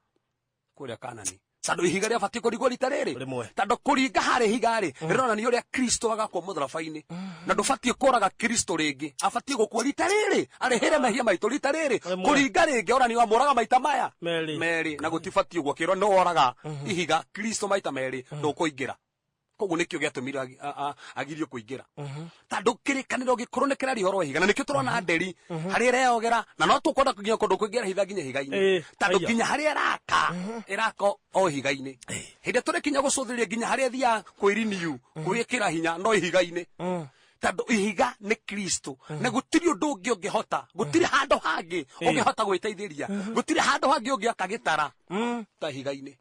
Speaker 3: kũrĩa Kanani. Tondũ ihiga rĩabatiĩ kũringwo rita rĩrĩ.
Speaker 2: Rĩmwe.
Speaker 3: Tondũ kũringa harĩ ihiga rĩ, rĩronania ũrĩa Kristo agakua mũtharaba-inĩ. Na ndũbatiĩ kũraga Kristo rĩngĩ, abatiĩ gũkua rita rĩrĩ, arĩhĩre mehia maitũ rita rĩrĩ.
Speaker 2: Rĩmwe.
Speaker 3: Kũringa rĩngĩ onania wamũraga maita maya
Speaker 2: Merĩ.
Speaker 3: Merĩ. Na gũtibatiĩ ũguo, akĩrwo nĩ woraga ihiga Kristo maita merĩ, ndũkũingĩra. Koguo nĩkĩo gĩatũmire agirio kũingĩra. Tondũ kĩrĩkanĩro gĩkũrũ nĩ kĩraria ũhoro wa ihiga, na nĩkĩo tũrona nderi harĩa ĩreyogera, na no tũkwenda nginya kũndũ kũingĩ ĩrahitha nginya ihiga-inĩ. Tondũ nginya harĩa ĩraka, ĩraka o ihiga-inĩ. Hĩndĩ ĩrĩa tũrĩkinya gũcũthĩrĩria nginya harĩa ĩthiaga kwĩriniu, kwĩĩkĩra hinya, no ihiga-inĩ. Tondũ ihiga nĩ Kristo, na gũtirĩ ũndũ ũngĩ ũngĩhota, gũtirĩ handũ hangĩ ũngĩhota gwĩteithĩria, gũtirĩ handũ hangĩ ũngĩaka gĩtara ta ihiga-inĩ.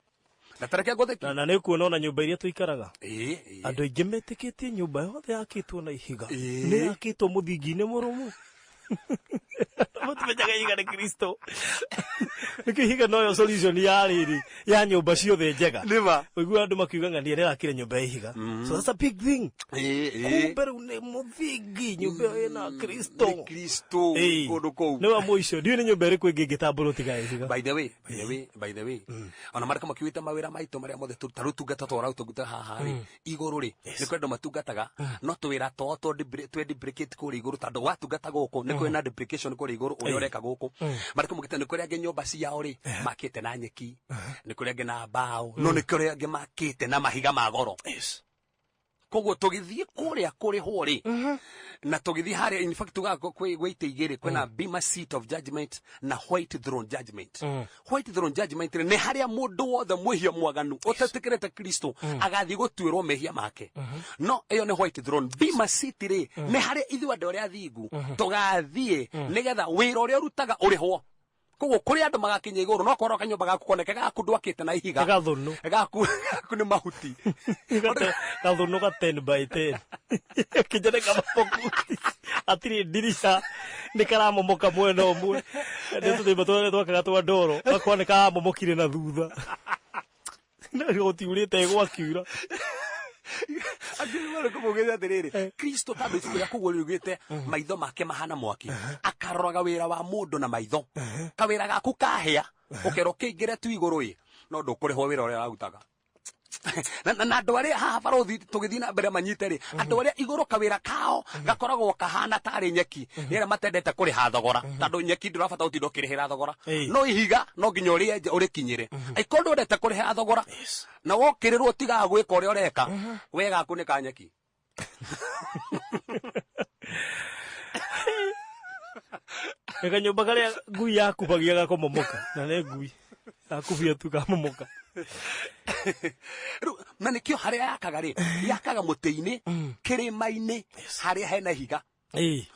Speaker 3: Na tareke ngũthĩki.
Speaker 2: Na nĩ kuona ona nyũmba iria tũikaraga.
Speaker 3: Ĩĩ.
Speaker 2: Andũ aingĩ metĩkĩtie nyũmba yothe yakĩtwo na ihiga. Nĩ yakĩtwo mũthingi-inĩ mũrũmu. Mũtimenyaga ihiga nĩ Kristo. Nĩkĩo ihiga noyo solution ya rĩrĩ, ya nyũmba ciothe njega.
Speaker 3: Nĩ ma.
Speaker 2: Ũiguaga andũ makiuga ng'ania nĩrakire nyũmba ya ihiga. So that's a big thing. Kumbe rĩu nĩ mũthingi, nyũmba ĩyo ĩna Kristo.
Speaker 3: Nĩ Kristo, kũndũ kũu.
Speaker 2: Nĩ wa mũico, ndiũĩ nĩ nyũmba ĩrĩkũ ĩngĩ ĩngĩtambũrwo tiga ya ihiga.
Speaker 3: By the way, by the way, by the way. Ona marĩkũ makiugĩte mawĩra maitũ marĩa mothe ta rĩu tungata twara ũtungata haha rĩ, igũrũ rĩ, nĩ kwĩ andũ matungataga, no twĩra twao twĩ duplicate kũrĩa igũrũ, tondũ watungata gũkũ, nĩ kwĩ na duplication kũrĩa igũrũ, ũrĩa ũreka gũkũ. Marĩkũ maugĩte nĩ kũrĩ angĩ nyũmba ciao rĩ, makĩte na nyeki, nĩ kũrĩ angĩ na mbaũ, no nĩ kũrĩ angĩ makĩte na mahiga ma goro. Koguo tũgĩthiĩ kũrĩa kũrĩhwo rĩ, na tũgĩthiĩ harĩa, in fact tugaga gwĩ itĩ igĩrĩ, kwĩna Bema seat of judgment na white throne judgment. White throne judgment rĩ, nĩ harĩa mũndũ wothe mwĩhia mwaganu ũtetĩkĩrĩte Kristo agathiĩ gũtuĩrwo mehia make. No ĩyo nĩ white throne. Bema seat rĩ, nĩ harĩa ithuĩ andũ arĩa athingu tũgathiĩ nĩgetha wĩra ũrĩa ũrutaga ũrĩhwo. Koguo kũrĩ andũ magakinya igũrũ no korwo kanyũmba gaku koneke gaku ndwakĩte na ihiga.
Speaker 2: Gathũnũ.
Speaker 3: Gaku gaku nĩ mahuti.
Speaker 2: Gathũnũ ga 10 by 10. Kijana kamamoku. Atirĩ ndirica nĩ karamomoka mwena ũmwe. Nĩ tũthĩmba tũrĩa twakaga twa ndoro gakwa nĩ karamomokire na thutha. Na gũtiurĩte gwakiura.
Speaker 3: Angĩ kũmũgĩra atĩrĩrĩ, Kristo tondũ ibuku rĩa kũguũrĩrio riugĩte maitho make mahana mwaki, akaroraga wĩra wa mũndũ na maitho. Kawĩra gaku kahĩa ũkerwo kĩingĩre tu igũrũ ĩ, no ndũkũrĩhwo wĩra ũrĩa ũrarutaga. Na andũ arĩa haha barothi tũgĩthiĩ na mbere manyite rĩ, andũ arĩa igũrũ kawĩra kao gakoragwo kahana tarĩ nyeki, nĩ arĩa matendete kũrĩha thogora, tondũ nyeki ndũrabatara ũtinda ũkĩrĩhĩra thogora, no ihiga no nginya ũrĩenje ũrĩkinyĩre. Angĩkorwo ndwendete kũrĩhĩra thogora na wokĩrĩrwo ũtigaga gwĩka ũrĩa ũreka, we gaku nĩ ka nyeki.
Speaker 2: Nĩ kanyũmba karĩa ngui yakubagia gakomomoka, na nĩ ngui yakubia tu kamomoka.
Speaker 3: Rĩu na nĩkĩo harĩa yakaga rĩ, yakaga mũtĩ-inĩ, kĩrĩma-inĩ, harĩa hena ihiga.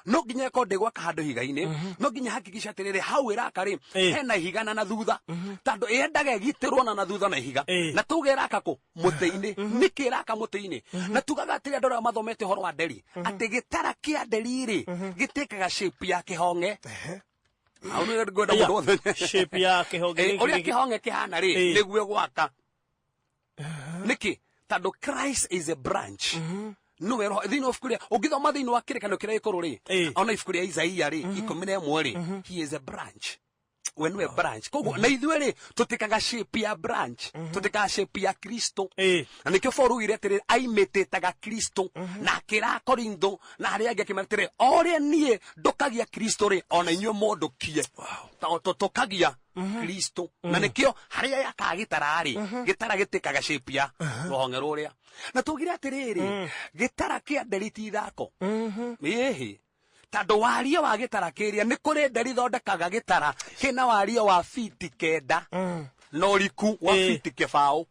Speaker 3: No nginya ĩkorwo ndĩgwaka handũ ihiga-inĩ, no nginya hakikisha atĩrĩrĩ, hau ĩraka rĩ, hena ihiga na thutha, tondũ ĩendaga ĩgitĩrwo na thutha na ihiga. Na tuge ĩraka kũ? Mũtĩ-inĩ. Nĩkĩ ĩraka mũtĩ-inĩ? Na tugaga atĩrĩ, andũ arĩa mathomete ũhoro wa nderi, atĩ gĩtara kĩa nderi rĩ, gĩtĩkaga shape ya kĩhong'e. Hau nĩ ngwenda mũndũ wothe.
Speaker 2: Shape ya kĩhong'e.
Speaker 3: Ũrĩa kĩhong'e kĩhana rĩ, nĩguo gwaka. Nĩkĩ? Tondũ Christ is a branch. Nĩwe roho. Thĩinĩ wa ibuku rĩa, ũngĩthoma thĩinĩ wa kĩrĩkanĩro kĩrĩa gĩkũrũ rĩ, ona ibuku rĩa Isaia rĩ, 11 rĩ, he is a branch. We nĩwe branch. Koguo na ithuĩ rĩ, tũtĩkaga shape ya branch, tũtĩkaga shape ya Kristo. Na nĩkĩo Paul oigire atĩrĩrĩ, aimĩtĩtaga Kristo, na akĩra Korintho na arĩa angĩ akĩmera atĩrĩrĩ, o ũrĩa niĩ ndũkagia Kristo rĩ, ona inyuĩ mũndũkie. Tũkagia Kristo. Na nĩkĩo harĩa yakaga gĩtara rĩ, gĩtara gĩtĩkaga shape ya rũhonge rũrĩa. Na tugire atĩrĩrĩ, gĩtara kĩa nderi ti ithako. Ĩhĩ. Tondũ warie wa gĩtara kĩrĩa, nĩ kũrĩ nderi ithondekaga gĩtara kĩna warie wa fiti 9 na ũriku wa fiti 0.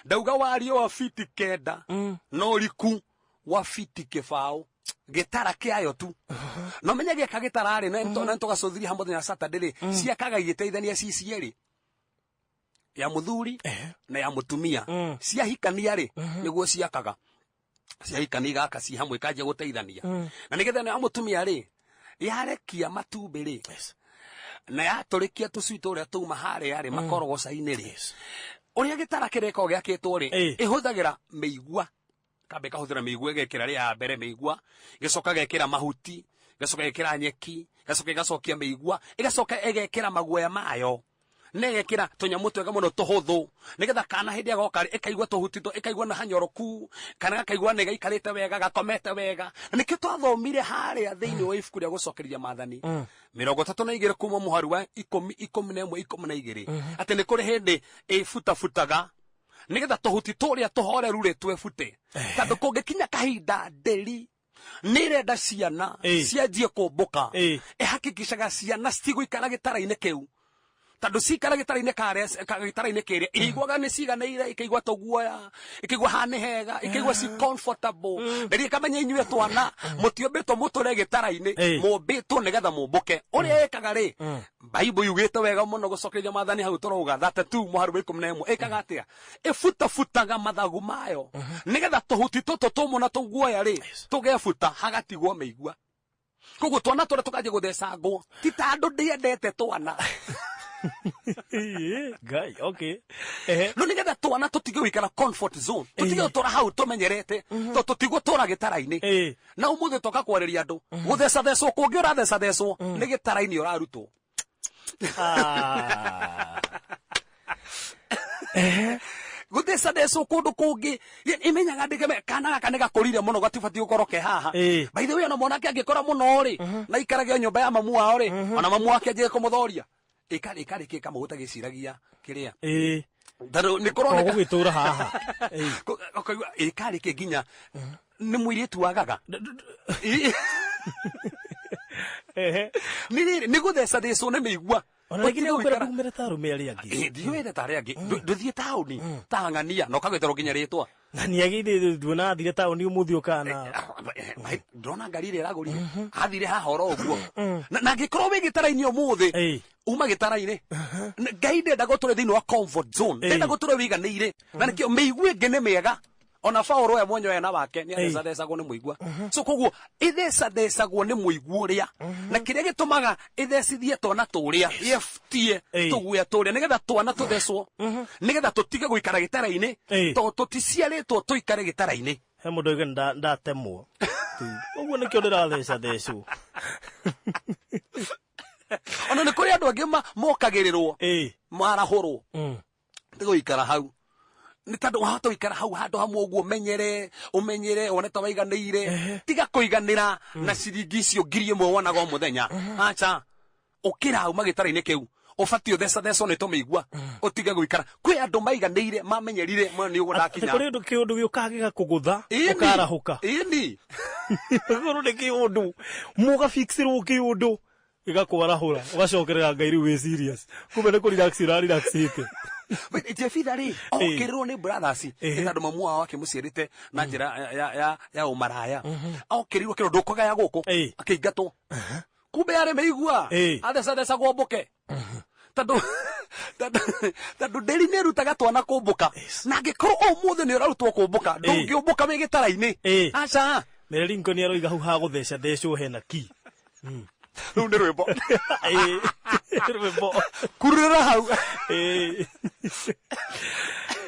Speaker 3: Ndauga warie wa fiti 9 na ũriku wa fiti 0. Gĩtara kĩayo tu. No menye gĩaka gĩtara rĩ, na tũgacũthĩria hamwe mũthenya wa Saturday rĩ, ciakaga igĩteithania ci cierĩ. Ya mũthuri na ya mũtumia. Ciahikania rĩ, nĩguo ciakaga. Ciahikania igaka ci hamwe ikanjia gũteithania. Na nĩgetha ya mũtumia rĩ, yarekia matumbĩ rĩ, na yatũrĩkia tũcui tũrĩa tũma harĩa rĩ, makorogoca-inĩ rĩ. Ũrĩa gĩtara kĩrĩa gĩkoragwo gĩakĩtwo rĩ, ĩhũthagĩra mĩigua. Kambe ĩkahũthĩra mĩigua, ĩgekĩra rĩa ya mbere mĩigua, ĩgacoka ĩgekĩra mahuti, ĩgacoka ĩgekĩra nyeki, ĩgacoka ĩgacokia mĩigua, ĩgacoka ĩgekĩra maguoya mayo. Na ĩgekĩra tũnyamũ twega mũno tũhũthũ, nĩgetha kana hĩndĩ ĩrĩa goka rĩ, ĩkaigua tũhuti tũ, ĩkaigua nĩ hanyoroku, kana gakaigua nĩ gaikarĩte wega, gakomete wega. Na nĩkĩo twathomire harĩa thĩinĩ wa ibuku rĩa gũcokereria maathani, 32 kuma mũhari wa 10, 11, 12, atĩ nĩ kũrĩ hĩndĩ ĩbutabutaga nĩgetha tũhuti tũrĩa tũhoreru rĩ twĩbute. Tondũ kũngĩkinya kahinda nderi nĩ ĩrenda ciana cianjie kũmbũka, ĩhakikishaga ciana citigũikara gĩtara-inĩ kĩu. Tondũ cikara gĩtara-inĩ karĩa, gĩtara-inĩ kĩrĩa, iguaga nĩ ciganĩire, ikaigua tũguoya, ikaigua haha nĩ hega, ikaigua ci comfortable. Nderi ĩkamenya inyuĩ twana, mũtiũmbĩtwo mũtũre gĩtara-inĩ, mũmbĩtwo nĩgetha mũmbũke. Ũrĩa ĩkaga rĩ, Bible yugĩte wega mũno gũcokeria maathani hau tũrauga, 32 mũhari wa 11, ĩkaga atĩa? Ĩbutabutaga mathagu mayo, nĩgetha tũhuti tũtũ tũmũ na tũguoya rĩ, tũgebuta, hagatigwo mĩigua. Koguo twana tũrĩa tũkanjia gũthecangwo, ti ta andũ ndiendete twana.
Speaker 2: Ngai, okay.
Speaker 3: No nĩgetha twana tũtige gũikara comfort zone, tũtige gũtũra hau tũmenyerete, tondũ tũtigũtũra gĩtara-inĩ. Na ũmũthĩ toka kwarĩria andũ, gũthecathecwo kũngĩ ũrathecathecwo, nĩ gĩtara-inĩ ũrarutwo. Gũthecathecwo kũndũ kũngĩ, imenyaga ndĩkeme, kana gaka nĩ gakũrire mũno, gatibatiĩ gũkorwo ke haha. By the way, ona mwanake angĩkũra mũno rĩ, na aikarage nyũmba ya mamu wao rĩ, ona mamu wake anjie kũmũthoria. Ĩkarĩkia ĩkamũgũta gĩciragia kĩrĩa. Tondũ nĩ kũroneka
Speaker 2: Gũgĩtũra haha.
Speaker 3: Ũkaigua, ĩkarĩkia nginya nĩ mũirĩtu wagaga. Nĩ rĩrĩ, nĩ gũthecathecwo nĩ mĩigua.
Speaker 2: Ona rĩngĩ
Speaker 3: Ũtige
Speaker 2: nĩgũkwĩra
Speaker 3: gũikara-
Speaker 2: ndumĩre ta arũme arĩa angĩ.
Speaker 3: Ĩ, ndiũĩ ta arĩa angĩ. Ndũthiĩ taũni ta ng'ania na ũkagweterwo nginya rĩtwa.
Speaker 2: Na nĩagĩire nduona athire taũni ũmũthĩ ũkana.
Speaker 3: Ndona ngari ĩrĩa ĩragũrire athire haha oro ũguo. Na angĩkorwo wĩ gĩtara-inĩ ũmũthĩ, uma gĩtara-inĩ. Ngai ndenda gũtũre thĩinĩ wa comfort zone, ndenda gũtũre wĩiganĩire, na nĩkĩo mĩigua ĩngĩ nĩ mĩega. Ona Paũlũ we mwenyewe na wake nĩ athecathecagwo nĩ mũigua. So koguo ĩthecathecagwo nĩ mũigua ũrĩa, na kĩrĩa gĩtũmaga ĩthecithie twana tũrĩa, yeftie tũguoya tũrĩa, nĩgetha twana tũthecwo, nĩgetha tũtige gũikara gĩtara-inĩ, tondũ tũticiarĩtwo tũikare gĩtara-inĩ.
Speaker 2: He mũndũ oiga ndatemwo. Ũguo nĩkĩo ndĩrathecathecwo.
Speaker 3: Ona nĩ kũrĩ andũ angĩ mokagĩrĩrwo, marahũrwo. Nĩ gũikara hau. Nĩ tondũ wahota gũikara hau handũ hamwe ũguo, ũmenyere, ũmenyere, wone ta waiganĩire. Tiga kũiganĩra na ciringi icio 1,000 wonaga o mũthenya. Aca, ũkĩra uma gĩtara-inĩ kĩu, ũbatiĩ ũthecathecwo nĩ tũmĩigua, ũtige gũikara. Kwĩ andũ maiganĩire, mamenyerire, mona nĩ ũguo ndakinya.
Speaker 2: Atĩ kũrĩ ũndũ kĩũndũ gĩũkaga gĩgakũgũtha, ũkarahũka.
Speaker 3: Ĩni.
Speaker 2: Ũkorwo nĩ kĩũndũ, mũgabikcĩrwo kĩũndũ, gĩgakwarahũra, ũgacokerera Ngai rĩu wĩ serious. Kumbe nĩ kũ-relax ũrarelaxĩte.
Speaker 3: Jefitha rĩ, okĩrĩrwo nĩ brothers, nĩ tondũ mamu wao akĩmũciarĩte na njĩra ya ũmaraya. Okĩrĩirwo kĩrwo ndũkũgaya gũkũ, akĩingatwo. Kumbe yarĩ mĩigua, athecathecagwo mbũke. Tondũ ndĩri nĩ ĩrutaga twana kũmbũka. Na angĩkorwo ũmũthĩ nĩ ũrarutwo kũmbũka, ndũngĩũmbũka wĩ gĩtara-inĩ. Aca.
Speaker 2: Mary Lincoln aroiga hau ha gũthecathecwo hena ki.
Speaker 3: Rĩu nĩ rwĩmbo.
Speaker 2: Rwĩmbo.
Speaker 3: Kurĩra hau.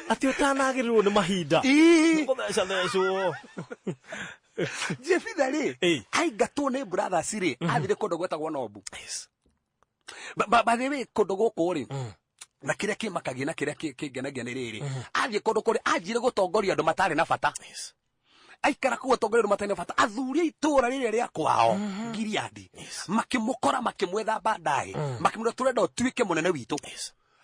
Speaker 2: Atĩ ũtanagĩrĩrwo nĩ mahinda. Gũthecathecwo.
Speaker 3: Jefitha rĩ, aingatwo nĩ brothers rĩ, athire kũndũ gwetagwo Nobu. By the way, kũndũ gũkũ rĩ, na kĩrĩa kĩmakagia na kĩrĩa kĩngenagia nĩ rĩrĩ, athiĩ kũndũ kũrĩ, anjire gũtongoria andũ matarĩ na bata. Aikara kũu atongoria andũ matarĩ na bata, athuri a itũũra rĩrĩa rĩa kwao, Gileadi, makĩmũkora, makĩmwetha baadaye, makĩmwĩra tũrenda ũtuĩke mũnene witũ.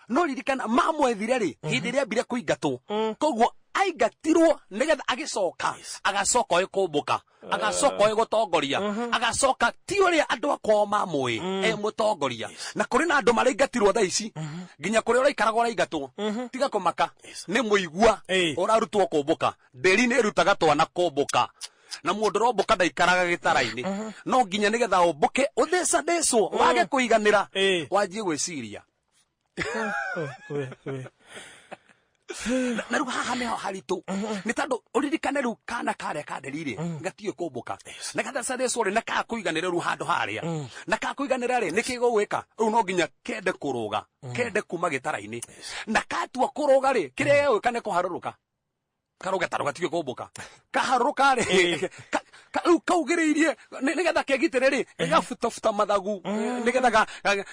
Speaker 3: No ririkana, mamwethire rĩ, hĩndĩ ĩrĩa ambire kũingatwo. Koguo aingatirwo nĩgetha agĩcoka, agacoka oĩ kũmbũka, agacoka oĩ gũtongoria, agacoka ti ũrĩa andũ a kwao mamũĩ, e mũtongoria. Na kũrĩ na andũ maraingatirwo thaa ici, nginya kũrĩa ũraikaraga ũraingatwo. Tiga kũmaka, nĩ mũigua ũrarutwo kũmbũka. Ndĩri nĩ ĩrutaga twana kũmbũka. Na mũndũ ũrombũka ndaikaraga gĩtara-inĩ. No nginya nĩgetha ũmbũke, ũthecathecwo, wage kũiganĩra, wanjie gwĩciria. Na rĩu haha nĩho haritũ. Nĩ tondũ ũririkane rĩu kana karĩa ka nderi rĩ, gatiũĩ kũmbũka. Na gathecathecwo rĩ, na kakũiganĩra rĩu handũ harĩa. Na kakũiganĩra rĩ, nĩkĩ gũgwĩka? Rĩu no nginya kende kũrũga, kende kuma gĩtara-inĩ. Na katua kũrũga rĩ, kĩrĩa gĩgwĩka nĩ kũharũrũka. Karũge ta rũgatiũĩ kũmbũka. Kaharũrũka rĩ, rĩu kaugĩrĩirie, nĩgetha kegitĩre rĩ, gĩgabutabuta mathagu, nĩgetha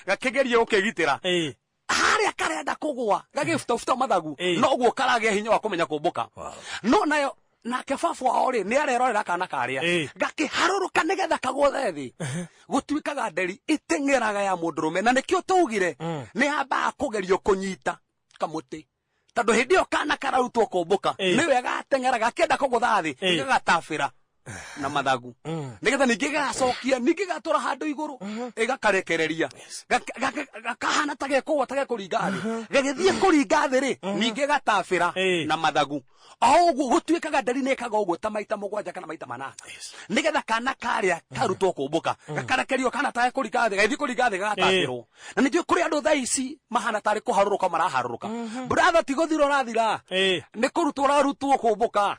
Speaker 3: gakĩgerie gũkĩgitĩra. Harĩa karenda kũgũa, gagĩbutabuta mathagu, noguo karagĩa hinya wa kũmenya kũmbũka. No nayo, nake baba wao rĩ, nĩ arerorera kana karĩa. Gakĩharũrũka nĩgetha kagũthe thĩ. Gũtuĩkaga nderi ĩteng'eraga ya mũndũrũme, na nĩkĩo twaugire, nĩ yambaga kũgerio kũnyita kamũtĩ. Tondũ hĩndĩ ĩyo kana kararutwo kũmbũka, nĩwe gateng'eraga, gakĩenda kũgũtha thĩ, gagatabĩra na mathagu. Nĩgetha ningĩ gagacokia, ningĩ gatwara handũ igũrũ, ĩgakarekereria. Gakahana ta gekũgwa, ta gekũringa thĩ. Gagĩthiĩ kũringa thĩ rĩ, ningĩ gatabĩra na mathagu. O ũguo gũtuĩkaga nderi nĩ ĩkaga ũguo ta maita 7 kana maita 8. Nĩgetha kana karĩa karutwo kũmbũka, gakarekerio kana ta gekũringa thĩ, gagĩthiĩ kũringa thĩ gagatabĩrwo. Na ningĩ kũrĩ andũ thaa ici mahana tarĩ kũharũrũka maraharũrũka. Brother, ti gũthira ũrathira. Nĩ kũrutwo ũrarutwo kũmbũka.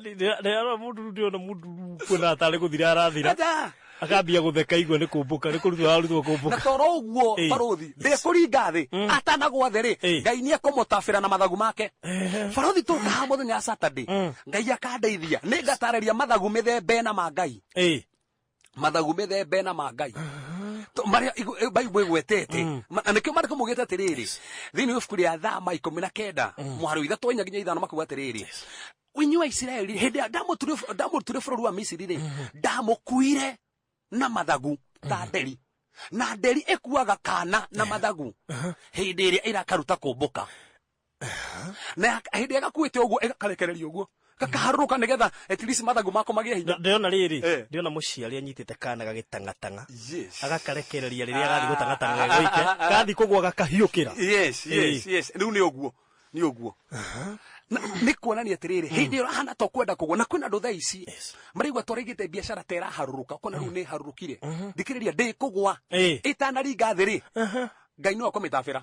Speaker 2: Ndĩrarora mũndũ rĩu ndĩrona mũndũ rĩu kuona tarĩ gũthira arathira.
Speaker 3: Acha.
Speaker 2: Akambia gũtheka igua nĩ kũmbũka, nĩ kũrutwo ararutwo kũmbũka.
Speaker 3: Na toro ũguo, barũthi, ndekũringa thĩ, atanagwa thĩ rĩ, Ngai nĩ ekũmũtabĩra na mathagu make. Barũthi tũka haha mũthenya wa Saturday, Ngai akandeithia, nĩ ngatarĩria mathagu mĩthemba ĩna ma Ngai. Mathagu mĩthemba ĩna ma Ngai. Marĩa Bible ĩgwetete. Na nĩkĩo maandĩko maugĩte atĩrĩrĩ, thĩinĩ wa ibuku rĩa Thama ikũmi na kenda, mũhari wa ithatũ inya nginya ithano makuga atĩrĩrĩ, inyuĩ Aisiraeli, hĩndĩ ĩrĩa ndamũrutire bũrũri wa Misiri rĩ, ndamũkuire na mathagu ta nderi. Na nderi ĩkuaga kana na mathagu hĩndĩ ĩrĩa ĩrakaruta kũmbũka. Na hĩndĩ ĩrĩa gakuĩte ũguo, ĩgakarekereria ũguo. Gakaharũrũka nĩgetha at least mathagu mako magĩe hinya.
Speaker 2: Ndĩrona rĩrĩ, ndĩrona mũciari anyitĩte kana gagĩtang'atang'a.
Speaker 3: Yes.
Speaker 2: Agakarekereria rĩrĩa gathiĩ gũtang'atang'a goike. Gathiĩ kũgũa gakahiũkĩra.
Speaker 3: Yes, yes, yes. Rĩu nĩ ũguo. Nĩ ũguo. Nĩ kuonania atĩrĩrĩ, hĩndĩ ĩyo ũrahana ta ũkwenda kũgũa, na kwĩna andũ thaa ici maraigua twarĩgĩte biacara ta ĩraharũrũka, ũkona rĩu nĩ ĩharũrũkire. Thikĩrĩria, ndĩkũgũa. Ĩtanaringa thĩ rĩ, Ngai nĩwe ũkũmĩtabĩra.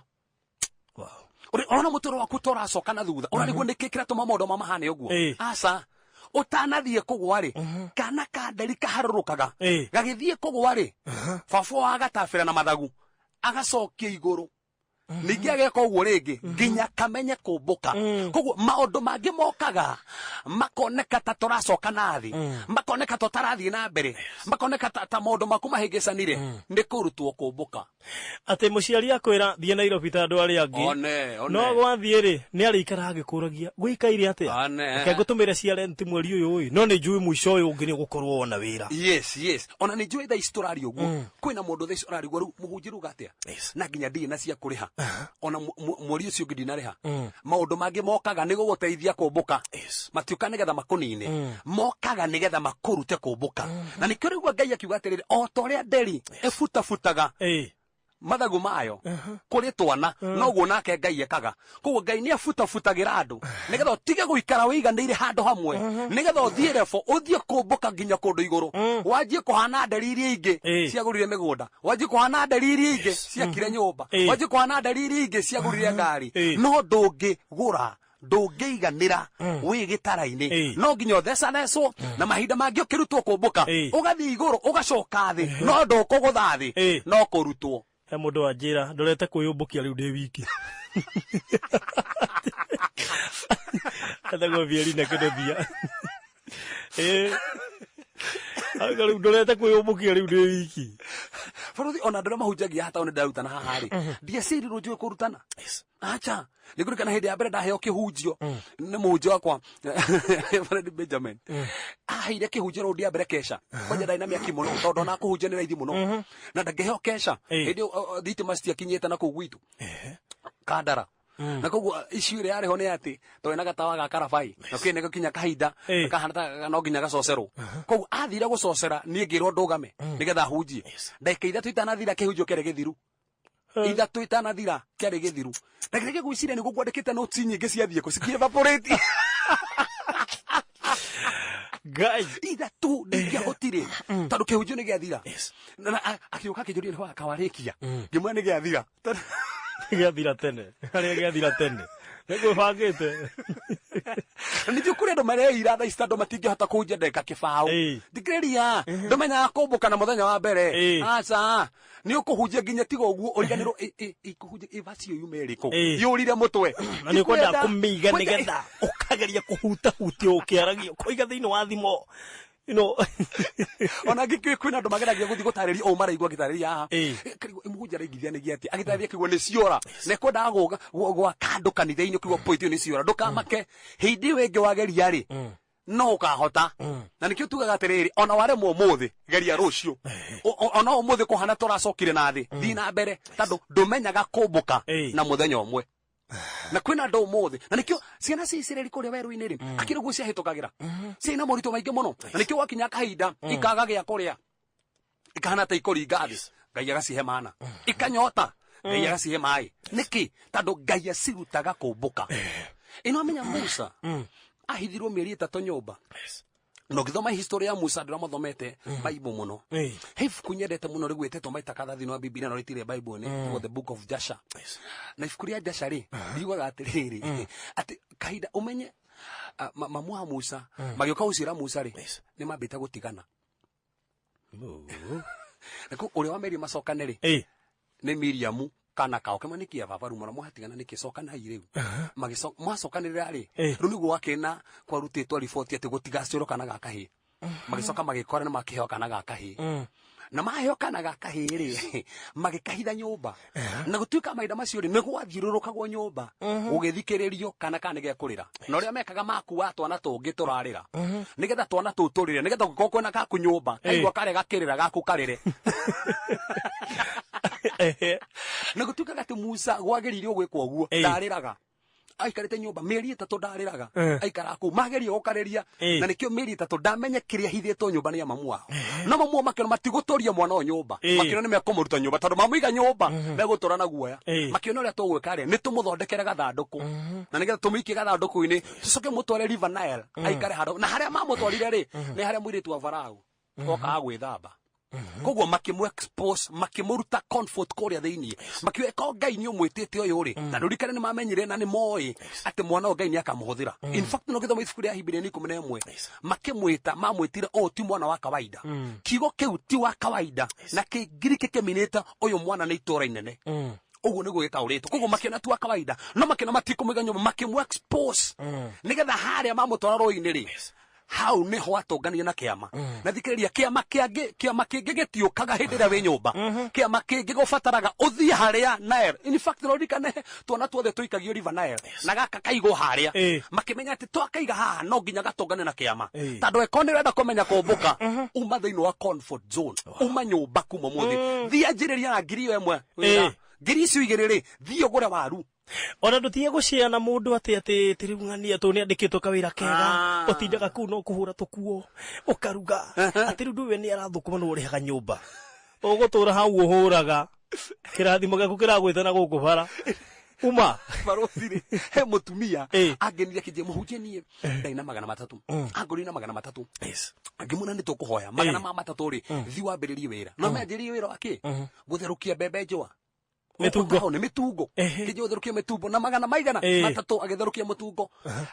Speaker 2: Wow.
Speaker 3: Ũrona mũtũrĩre waku ta ũracoka na thutha, ũrarigwo nĩkĩ kĩratũma maũndũ ma mahane ũguo. Aca, ũtanathiĩ kũgũa rĩ, kana ka nderi kaharũrũkaga, gagĩthiĩ kũgũa rĩ, baba wa agatabĩra na mathagu, agacokia igũrũ. Ningĩ ageka ũguo rĩngĩ nginya kamenye kũmbũka. Koguo maũndũ mangĩ mokaga makoneka ta tũracoka na thĩ, makoneka ta tũtarathiĩ na mbere, makoneka ta maũndũ maku mahĩngĩcanire, nĩ kũrutwo kũmbũka.
Speaker 2: Atĩ mũciari akwĩra thiĩ Nairobi ta andũ arĩa angĩ.
Speaker 3: One, one.
Speaker 2: No gwathiĩ rĩ, nĩ arĩikara agĩkũragia gwĩkaire atĩa?
Speaker 3: One.
Speaker 2: Reke ngũtũmĩre cia rent mweri ũyũ ĩ, no nĩ njũĩ mũico ũyũ ũngĩ nĩ ũgũkorwo wona wĩra.
Speaker 3: Yes, yes. Ona nĩ njũĩ thaa ici tũraria ũguo. Kwĩna mũndũ thaa ici ũrarigwo rĩu mũhunjia rĩu atĩa? Na nginya ndirĩ na cia kũrĩha. Ona mweri ũcio ũngĩ ndinarĩha. Maũndũ mangĩ mokaga nĩ gũgũteithia kũmbũka. Matiũka nĩgetha makũnine. Mokaga nĩgetha makũrute kũmbũka. Na nĩkĩo rĩu Ngai akiuga atĩrĩrĩ, o ta ũrĩa nderi ĩbutabutaga mathagu mayo kũrĩ twana, noguo nake Ngai ekaga. Koguo Ngai nĩ abutabutagĩra andũ nĩgetha ũtige gũikara wĩiganĩire handũ hamwe, nĩgetha ũthiĩ rebo, ũthiĩ kũmbũka nginya kũndũ igũrũ, wanjie kũhana nderi iria ingĩ ciagũrire mĩgũnda, wanjie kũhana nderi iria ingĩ ciakire nyũmba, wanjie kũhana nderi iria ingĩ ciagũrire ngari. No ndũngĩgũra, ndũngĩiganĩra wĩ gĩtara-inĩ, no nginya ũthecathecwo, na mahinda mangĩ ũkĩrutwo kũmbũka, ũgathiĩ igũrũ ũgacoka thĩ, no ndũkũgũtha thĩ, no kũrutwo.
Speaker 2: He mũndũ wanjĩra ndorete kwĩyũmbũkia rĩu ndĩ wiki. Etagwo Bierina Kĩndũthia. Auga rĩu ndorete kwĩyũmbũkia rĩu ndĩ wiki.
Speaker 3: Baruthi, ona andũ arĩa mahunjagia haha taũni ndarutana haha rĩ, ndiacĩrirwo njũĩ kũrutana. Acha, nĩngũririkana hĩndĩ ya mbere ndaheo kĩhunjio nĩ mũhunjia wakwa Fred Benjamin. Aheire kĩhunjio rũndi ya mbere kesha. Kwanja ndarĩ na mĩaki mũno tondũ ona kũhunjia nĩ raithi mũno. Na ndangĩheo kesha. Hĩndĩ ĩyo thitima citiakinyĩte na kũu gwitũ. Kandara. Na koguo issue ĩrĩa yarĩ ho nĩ atĩ twarĩ na gatawa ga karabai, na kĩrĩ nĩgũkinya kahinda kahana ta no nginya gacocerwo. Koguo athire gũcocera, niĩ ngĩrwo ndũgame nĩgetha ahunjie. Ndagĩka ithatũ itanathira kĩhunjio kĩarĩ gĩthiru. Ithatũ itanathira kĩarĩ gĩthiru. Ndagĩka ngwĩciria nĩguo ngwandĩkĩte notes nyingĩ ciathiĩ kũ cikĩ-evaporate.
Speaker 2: Ngai.
Speaker 3: Ithatũ ndingĩahotire tondũ kĩhunjio nĩ gĩathira. Na akĩũka akĩnjũria nĩ wakawarĩkia. Ngĩmwĩra nĩ gĩathira.
Speaker 2: Gĩathira tene. Harĩa gĩathira tene. Nĩngwĩbangĩte.
Speaker 3: Nĩnjũĩ kũrĩ andũ mareira thaa ici tondũ matingĩhota kũhunjia ndagĩka kĩbaũ. Thikĩrĩria, ndũmenyaga kũmbũka na mũthenya wa mbere. Aca, nĩ ũkũhunjia nginya tiga ũguo ũriganĩrwo ĩkũhunjia ĩvaci ĩyo yuma ĩrĩkũ. Yũrire mũtwe.
Speaker 2: Na nĩ ũkwenda kũmĩiga nĩgetha ũkageria kũhutahutia ũkĩaragia, ũkoiga thĩinĩ wa thimo. You know.
Speaker 3: Ona ngĩkĩũĩ kwĩna andũ mageragia gũthiĩ gũtarĩria ũũ maraigua ngĩtarĩria haha. Kĩrigwo, mũhunjia araigithia nĩgĩa atĩa? Agĩtarĩria kĩguo nĩ ciora. Na ekwendaga gwaka andũ kanitha-inĩ ũkĩigua point ĩyo nĩ ciora. Ndũkamake. Hĩndĩ ĩyo ĩngĩ wageria rĩ, no ũkahota. Na nĩkĩo tugaga atĩrĩrĩ, ona waremwo ũmũthĩ, geria rũciũ. Ona ũmũthĩ kũhana tũracokire na thĩ, thiĩ na mbere, tondũ ndũmenyaga kũmbũka na mũthenya ũmwe. Na kwĩna andũ ũmũthĩ, na nĩkĩo ciana cia Isiraeli kũrĩa werũ-inĩ rĩ, akĩrĩ guo ciahĩtũkagĩra. Ciĩna moritũ maingĩ mũno. Na nĩkĩo gwakinya kahinda, ikaga gĩa kũrĩa. Ikahana ta ikũringa thĩ. Ngai agacihe mana. Ikanyota. Ngai agacihe maĩ. Nĩkĩ? Tondũ Ngai acirutaga kũmbũka. Ĩno amenya Musa, ahithirwo mĩeri ĩtatũ nyũmba. Na ũgĩthoma history ya Musa, andũ arĩa mathomete Bible mũno. He ibuku nyendete mũno rĩgwĩtetwo maita kadhaa thĩinĩ wa Bibilia, no rĩtirĩ Bible-inĩ, rĩtagwo The Book of Jasher. Na ibuku rĩa Jasher rĩ, riugaga atĩrĩrĩ, atĩ kahinda ũmenye, mamu wa Musa, magĩũka gũciĩra Musa rĩ, nĩ mambĩte gũtigana. Na koguo ũrĩa wamerie macokane rĩ, nĩ Miriamu kana kao kĩmwe nĩ kĩa baba rĩu mũno mwatigana nĩkĩ cokanai rĩu. Mwacokanĩrĩra rĩ, rĩu nĩguo wakĩna kwarutĩtwo riboti atĩ gũtigacĩrwo kana ga kahĩĩ. Magĩcoka magĩkora nĩ makĩheo kana ga kahĩĩ. Na maheo kana ga kahĩĩ rĩ, magĩkahitha nyũmba. Na gũtuĩka mahinda macio rĩ, nĩ gwathiũrũrũkagwo nyũmba, gũgĩthikĩrĩrio kana kana nĩ gekũrĩra. Na ũrĩa mekaga makuaga twana tũngĩ tũrarĩra. Nĩgetha twana tũu tũrĩre, nĩgetha ũngĩkorwo kwĩna gaku nyũmba, kaigua karĩa gakĩrĩra gaku karĩre. Na gũtuĩkaga atĩ Musa gwagĩrĩirwo gwĩkwo ũguo, ndarĩraga. Aikarĩte nyũmba mĩeri 3 ndarĩraga.
Speaker 2: Eh.
Speaker 3: Aikaraga kũu mageria gũkarĩria.
Speaker 2: Eh.
Speaker 3: Na nĩkĩo mĩeri 3 ndamenye kĩrĩa hithĩtwo nyũmba nĩ ya mamu wao, no mamu wao makĩona matigũtũria mwana ũyũ nyũmba.
Speaker 2: Eh.
Speaker 3: Makĩona nĩ mekũmũruta nyũmba tondũ mamũiga nyũmba megũtũra na guoya.
Speaker 2: Eh.
Speaker 3: Makĩona ũrĩa tũgwĩka rĩ, nĩ tũmũthondekere gathandũkũ na nĩgetha tũmũikie gathandũkũ-inĩ, tũcoke mũtware River Nile aikare handũ, na harĩa mamũtwarire rĩ, nĩ harĩa mũirĩtu wa Farao okaga gwĩthamba. Koguo makĩmũ expose, makĩmũruta comfort kũrĩa thĩinĩ, makiuga ko Ngai nĩ ũmwĩtĩte ũyũ rĩ, na ndũrikane nĩ mamenyire na nĩ moĩ atĩ mwana ũyũ Ngai nĩ akamũhũthĩra. In fact, no gĩthoma ibuku rĩa Ahibirania 11, makĩmwĩta, mamwĩtire ũũ ti mwana wa kawaida. Kiugo kĩu ti wa kawaida na kĩngiriki kĩminĩte ũyũ mwana nĩ itũũra inene. Ũguo nĩguo gĩtaũrĩtwo. Koguo makĩona ti wa kawaida, no makĩona matikũmũiga nyũmba, makĩmũ expose nĩgetha harĩa mamũtwara rũĩ-inĩ rĩ, hau nĩho atũnganire na kĩama. Na thikĩrĩria, kĩama kĩangĩ, kĩama kĩngĩ gĩtiũkaga hĩndĩ ĩrĩa wĩ nyũmba. Kĩama kĩngĩ gũbataraga ũthiĩ harĩa Nile. In fact, no ririkane twana tuothe tũikagio River Nile na gaka kaigwo harĩa. Makĩmenya atĩ twakaiga haha no nginya gatũngane na kĩama. Tondũ eko nĩ ũrenda kũmenya kũmbũka, uma thĩinĩ wa comfort zone, uma nyũmba kuma ũmũthĩ, thiĩ anjĩrĩria na ngiri ĩyo ĩmwe wĩra. Ngiri icio igĩrĩ rĩ, thiĩ ũgũre waru.
Speaker 2: Ona ndũtige gũcea na mũndũ atĩ atĩ rĩu ng'ania tũ nĩ andĩkĩtwo kawĩra kega. Ũtindaga kũu no kũhũra tũkuo, ũkaruga, atĩ rĩu ndũwe nĩ arathũkũma, nĩ ũrĩhaga nyũmba, ũgũtũra hau ũhũraga kĩrathimo gĩaku kĩragwĩta na gũkũ bara uma.
Speaker 3: Barothi rĩ, he mũtumia angenire akĩnjia, "Mũhunjia, niĩ ndarĩ na 300, angũrire na 300." Ngĩmwĩra nĩ tũkũhoya magana ma matatũ rĩ, thiĩ wambĩrĩrie wĩra. No manjĩrĩrie wĩra wa kĩ? Gũtherũkia mbembe njũa.
Speaker 2: Mĩtungo.
Speaker 3: Hau nĩ mĩtungo. Kĩnjia gũtherũkia mĩtungo na magana maigana matatũ. Agĩtherũkia mũtungo,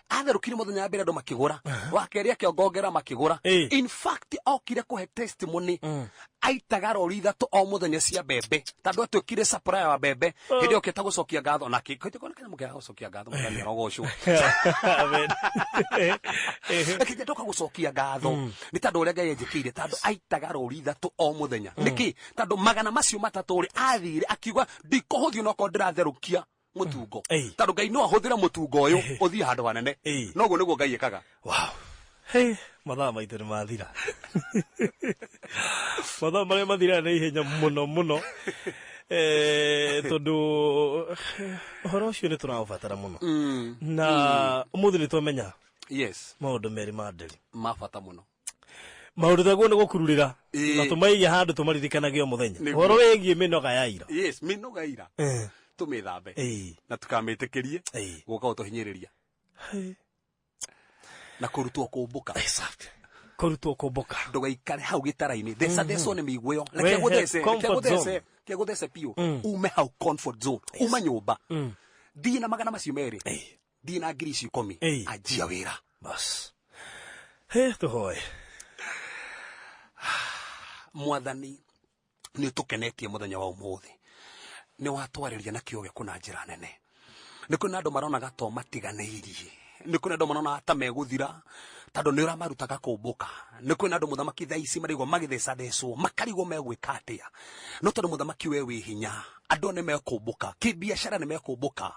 Speaker 3: atherũkirie mũthenya wa mbere andũ makĩgũra, wa kerĩ akĩongongera makĩgũra. In fact, okire kũhe testimony aitaga rori 3 o mũthenya cia mbembe tondũ atuĩkire supplier wa mbembe hĩndĩ ĩyo okĩte gũcokia ngatho na kĩ kanyamũ kega gũcokia ngatho. Mwathani arogocwo.
Speaker 2: Amen.
Speaker 3: Akĩnjia ndoka gũcokia ngatho nĩ tondũ ũrĩa Ngai anjĩkĩire, tondũ aitaga rori 3 o mũthenya. Nĩkĩ? Tondũ magana macio matatũ rĩ, athire akiuga, "Ndikũhũthio nokorwo ndĩratherũkia mũtungo." Tondũ Ngai no ahũthĩre mũtungo ũyũ ũthiĩ handũ hanene. Noguo nĩguo Ngai ĩkaga.
Speaker 2: Wow. Hey, mathaa maitũ nĩ mathira. Mathaa marĩa mathiraga na ihenya mũno mũno. Tondũ ũhoro ũcio nĩ tũraũbatara mũno. Na ũmũthĩ nĩ twamenya maũndũ merĩ ma nderi.
Speaker 3: Ma bata mũno.
Speaker 2: Maũndũ taguo nĩ gũkururĩra na tũmaige handũ tũmaririkanage o mũthenya. Ũhoro wĩgiĩ mĩnoga ya ira.
Speaker 3: Yes, mĩnoga ira tũmĩthambe na tukamĩtĩkĩrie gũka gũtũhinyĩrĩria na kũrutwo kũmbũka.
Speaker 2: Exactly. Kũrutwo kũmbũka.
Speaker 3: Ndũgaikare hau gĩtara-inĩ, theca thecwo nĩ mĩigua ĩyo. Reke
Speaker 2: Wehe
Speaker 3: gũthece, reke
Speaker 2: comfort
Speaker 3: gũthece.
Speaker 2: zone.
Speaker 3: Reke gũthece biũ, ume hau comfort zone, uma nyũmba, thiĩ na magana macio merĩ, thiĩ na ngiri icio 10, anjia wĩra.
Speaker 2: Bas. He, tũhoe.
Speaker 3: Mwathani, nĩ ũtũkenetie mũthenya wa ũmũthĩ, nĩ watwarĩria na kĩo gĩaku na njĩra nene. Nĩ kwĩna andũ maronaga to matiganĩirie, nĩ kwĩna andũ maronaga ta megũthira tondũ nĩ ũramarutaga kũmbũka. Nĩ kwĩna andũ, mũthamaki, thaa ici marigwo magĩthecathecwo, makarigwo megwĩka atĩa, no tondũ mũthamaki we wĩ hinya, andũ nĩ mekũmbũka. Kĩbiacara nĩ mekũmbũka,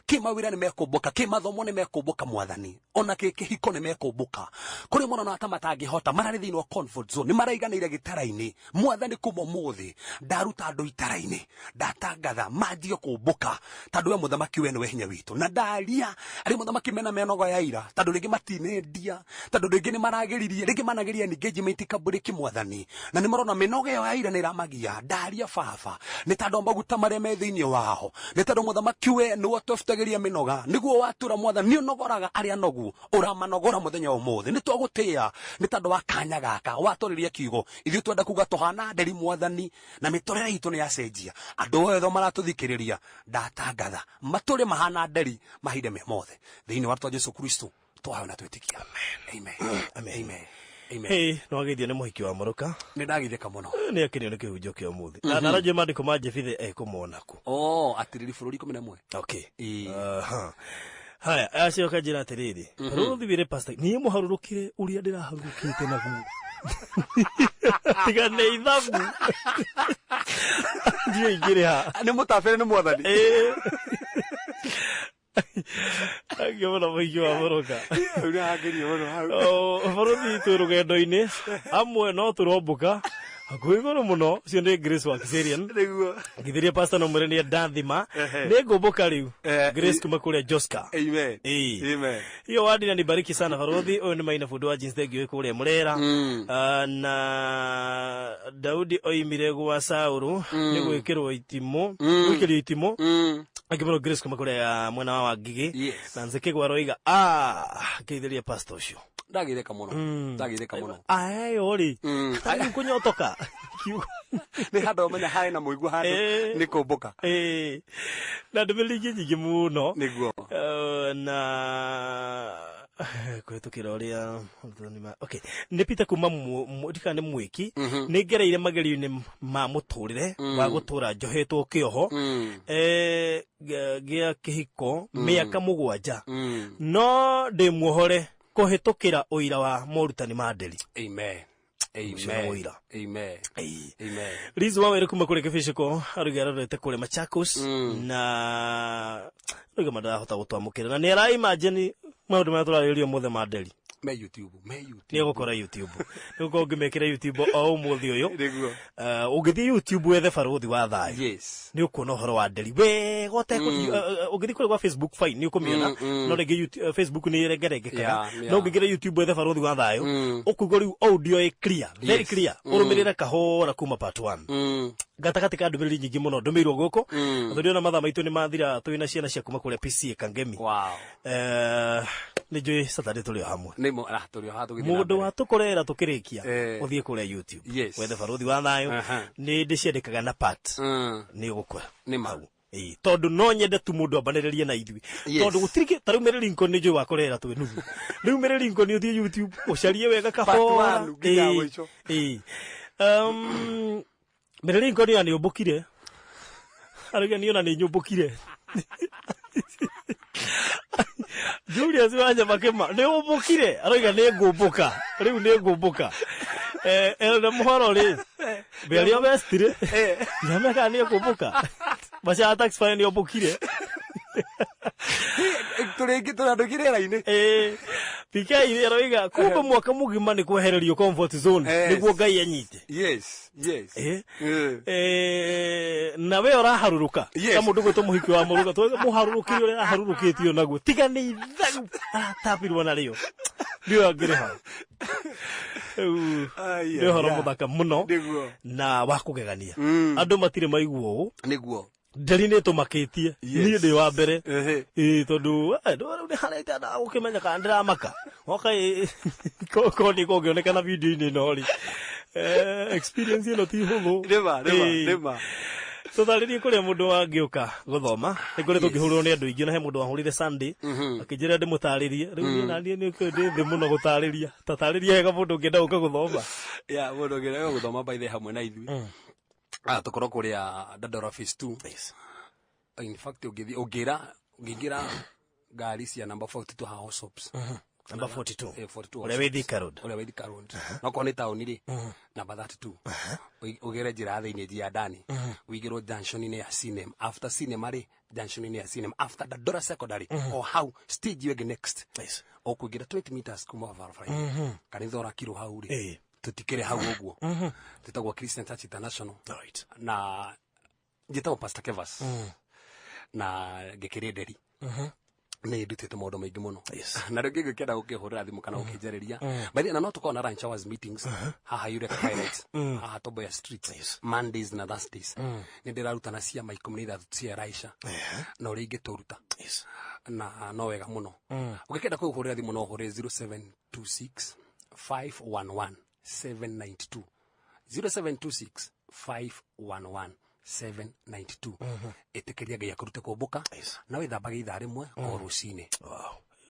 Speaker 3: kĩmawĩra nĩ mekũmbũka, kĩmathomo nĩ mekũmbũka, mwathani, ona kĩhiko nĩ mekũmbũka. Kũrĩ marona ta matangĩhota, mararĩ thĩinĩ wa comfort zone, nĩ maraiganĩire gĩtara-inĩ. Mwathani, kuma ũmũthĩ ndaruta andũ itara-inĩ, ndatangatha manjie kũmbũka, tondũ we mũthamaki, we nĩwe hinya witũ. Na ndaria arĩ mũthamaki mena menogo ya ira, tondũ rĩngĩ matinendia, tondũ rĩngĩ nĩ maragĩririe, rĩngĩ manageria engagement ikambũrĩki, mwathani, na nĩ marona mĩnoga ĩyo ya ira nĩ ĩramagia. Ndaria baba, nĩ tondũ maguta marĩa me thĩinĩ wao, nĩ tondũ mũthamaki we nĩwe ũtwebutagĩria mĩnoga, nĩguo watũra mwathani nĩ ũnogoraga arĩa anogu, ũramanogora mũthenya wa ũmũthĩ. Nĩ twagũtĩĩa nĩ tondũ wa kanya gaka watwarĩria kiugo. Ithuĩ twenda kuga tũhana nderi, mwathani, na mĩtũrĩre itũ nĩ yacenjia. Andũ othe maratũthikĩrĩria, ndatangatha matũre mahana nderi mahinda me mothe thĩinĩ wa rĩtwa Jesu Kristo twahoya na twĩtĩkia, amen.
Speaker 2: Amen.
Speaker 3: Amen, amen.
Speaker 2: Hey, nĩ wageithio nĩ mũhiki wa mũrũka.
Speaker 3: Nĩ ndagithĩka mũno.
Speaker 2: Nĩ akenio nĩ kĩhunjio kĩa ũmũthĩ na naranjue maandĩko ma Jebithe ekũmona kũ?
Speaker 3: Oh, atirĩri bũrũri 11.
Speaker 2: Okay. Aha. Haya, acoka njĩra atĩrĩrĩ, rũthi wĩre pastor niĩ mũharũrũkire ũrĩa ndĩraharũrũkĩte naguo, tiga nĩ ithabu ndiũ ingĩrĩha.
Speaker 3: Nĩ mũtabĩre nĩ mwathani.
Speaker 2: Ĩĩ. Thank you mũno, mũhiki wa mũrũka.
Speaker 3: Hau nĩ hangeria mũno hau.
Speaker 2: Oh, bũrũri twĩ rũgendo-inĩ hamwe no tũrombũka. Hakuhĩ igũrũ mũno. Ũcio nĩ Grace wa Kiserian.
Speaker 3: Nĩguo.
Speaker 2: Ngithirie pastor no mwĩre nĩ ndathima.
Speaker 3: Ehe.
Speaker 2: Nĩ ngũmbũka rĩu.
Speaker 3: Eh,
Speaker 2: Grace kuma kũrĩa Joska.
Speaker 3: Amen.
Speaker 2: Ĩĩ.
Speaker 3: Amen.
Speaker 2: Hiyo wadi na nibariki sana barothi. Ũyũ nĩ Maina Fundi wa Jeans, thank you kũrĩa Murera. Ah, na Daudi oimire gwa Saũlũ nĩ gwĩkĩrwo itimũ, gwĩkĩrio itimũ. Akĩmũrwo Grace kuma kũrĩa mwena wa Wangigĩ.
Speaker 3: Yes.
Speaker 2: Na Nzeke gwaroiga ah ngeithĩria pastor ũcio.
Speaker 3: Ndagitheka mũno. Ndagitheka mũno.
Speaker 2: Ayo rĩ, rĩu kũnyotoka kiugo.
Speaker 3: Nĩ handũ ũmenya harĩ na mũigua handũ
Speaker 2: Eh.
Speaker 3: nĩ kũmbũka.
Speaker 2: Eh, na ndũmĩrĩri ingĩ nyingĩ mũno.
Speaker 3: Nĩguo.
Speaker 2: Eh, na kũhĩtũkĩra ũrĩa okay nĩ Peter kuma ndikana nĩ mwĩki nĩ ngereire magerio-inĩ ma mũtũrĩre wa gũtũra njohetwo kĩoho eh, gĩa kĩhiko mĩaka 7 no ndĩ muohore kũhĩtũkĩra ũira wa morutani ma nderi.
Speaker 3: Amen.
Speaker 2: Ũcio nĩ
Speaker 3: Amen.
Speaker 2: ũira.
Speaker 3: Amen.
Speaker 2: Ĩĩ.
Speaker 3: Amen.
Speaker 2: Liz Wawere kuma kũrĩa Kĩbĩcĩko aruga arorete kũrĩa Machakos na aruga mandarahota gũtwamũkĩra na nĩ ara imagine maũndũ marĩa tũrarĩrĩria ũmũthĩ ma nderi.
Speaker 3: Me YouTube. Me YouTube.
Speaker 2: Nĩ egũkora YouTube, nĩ gũkorwo ũngĩmekĩra YouTube o ũmũthĩ ũyũ.
Speaker 3: Nĩguo.
Speaker 2: Ũngĩthiĩ YouTube wethe Barũthi wa Thayũ
Speaker 3: Yes.
Speaker 2: nĩ ũkuona ũhoro wa nderi wega ũtekũ. Ũngĩthiĩ kũrĩa gwa Facebook fine, nĩ ũkũmĩona, no rĩngĩ Facebook nĩ ĩrengerengekaga. No ũngĩingĩra YouTube wethe Barũthi wa Thayũ ũkũigua rĩu audio ĩ clear, very clear, ũrũmĩrĩre kahora kuma part 1. Gatagatĩ ka ndũmĩrĩri nyingĩ mũno ndũmĩirwo gũkũ tondũ ona mathaa maitũ nĩ mathira, twĩ na ciana cia kuma kũrĩa PCA Kangemi.
Speaker 3: Wow.
Speaker 2: Eh, nĩ njũĩ Saturday tũrĩ o hamwe.
Speaker 3: Nĩ mo ah tũrĩ o haha tũgĩthiĩ na
Speaker 2: Mũndũ
Speaker 3: mbere.
Speaker 2: wa tũkorera tũkĩrĩkia
Speaker 3: Eh.
Speaker 2: ũthiĩ kũrĩa YouTube
Speaker 3: Yes.
Speaker 2: wethe Barũthi wa Thayũ. Nĩ ndĩciandĩkaga na part nĩ ũgũkora
Speaker 3: Nĩ ma.
Speaker 2: hau. Ĩĩ, tondũ no nyende tu mũndũ ambanĩrĩrie na ithuĩ tondũ gũtirĩ ta rĩu Mary Lincoln nĩ njũĩ wakorera twĩ nuthu. Rĩu Mary Lincoln ũthiĩ YouTube ũcarie wega kahora.
Speaker 3: Part one nginya
Speaker 2: Ĩĩ,
Speaker 3: mũico.
Speaker 2: ĩĩ. Mary Lincoln ya nĩ ũmbũkire, arauga niĩ ona nĩ nyũmbũkire. Julius Wanyama Kĩma nĩ ũmbũkire, arauga nĩ ngũmbũka rĩu, nĩ ngũmbũka. Eh, Elda Mũhoro rĩ mbĩaria West rĩ ndiramenya nĩ ekũmbũka. Macia taxi nĩ ũmbũkire.
Speaker 3: Tũrĩ ingĩ tũrĩ andũ aingĩ rĩera-inĩ.
Speaker 2: Eh, PK aroiga kumbe mwaka mũgima nĩ kwehererio comfort zone nĩguo Ngai anyite.
Speaker 3: Yes.
Speaker 2: Eh.
Speaker 3: Eh.
Speaker 2: Eh, na we ũraharũrũka ta mũndũ gwĩtwo mũhiki wa mũrũga mũharũrũkire ũrĩa araharũrũkĩtio naguo tiga nĩ ithagu aratapirwo narĩo ndiũ angĩrĩha. Rĩu
Speaker 3: Ai,
Speaker 2: nĩ ũhoro
Speaker 3: ai,
Speaker 2: mũthaka mũno
Speaker 3: Nĩguo.
Speaker 2: na wa kũgegania, andũ matirĩ maigua ũũ.
Speaker 3: Nĩguo.
Speaker 2: Nderi nĩ tũmakĩtie. Niĩ ndĩ wa mbere. Ĩĩ, tondũ rĩu nĩ harĩa na gũkĩmenya kana ndĩramaka oka korwo nĩ kũngĩonekana video-inĩ ĩno rĩ. Eh, experience ĩno ti hũthũ.
Speaker 3: Nĩma, nĩma,
Speaker 2: Ĩĩ.
Speaker 3: nĩma.
Speaker 2: Tũtarĩrie kũrĩa mũndũ angĩũka gũthoma. Nĩ ngoretwo ngĩhũrwo nĩ andũ aingĩ, na he mũndũ wahũrire Sunday akĩnjĩra ndĩmũtarĩrie. Rĩu niĩ naniĩ nĩ ũkĩũĩ ndĩ thĩ mũno gũtarĩria. Tatarĩria wega mũndũ ũngĩenda gũka gũthoma.
Speaker 3: Ya mũndũ ũngĩenda gũthoma by the hamwe na ithuĩ. Ah, tũkorwo kũrĩa Dandora Phase 2. In fact, ũngĩthiĩ ũngĩra ũngĩingĩra ngari cia number 42 haha Hosops.
Speaker 2: Number 42.
Speaker 3: Eh, 42.
Speaker 2: Ũrĩa wĩ Thika Road.
Speaker 3: Ũrĩa wĩ Thika Road. No korwo nĩ taũni rĩ, number 32. Ũgere njĩra ya thĩinĩ njia ndani. Ũingĩrwo junction-inĩ ya cinema. After cinema rĩ, junction-inĩ ya cinema. After Dandora Secondary, o hau stage ĩyo ĩngĩ next. Ũkũingĩra 20 meters kuma barabara-inĩ. Kanitha ũrakirwo hau rĩ. Tũtikĩrĩ hau ũguo. Twĩtagwo Christian Church International. Na njĩtagwo Pastor Kevas. Na ngĩkĩrĩ nderi. Nä ndutĩte maũndũ maingĩ mũno na rĩngĩ ngĩkĩenda gũkĩhũrĩra thimũ kana gũkĩnjarĩria. By the way, na no tũkorwo na lunch hours meetings haha Eureka Highlights, haha Tomboya Street, Mondays na Thursdays. Nĩ ndĩrarutana ciama 13 cia Elisha na ũrĩa ingĩtũruta na no wega mũno. Ũngĩkenda kũhũrĩra thimũ no ũhũrĩre 0726 511 792, 0726 511 792. Ĩtĩkĩria Ngai akũrute kũmbũka na wĩthambage ithaa rĩmwe o rũcinĩ.
Speaker 2: Wow.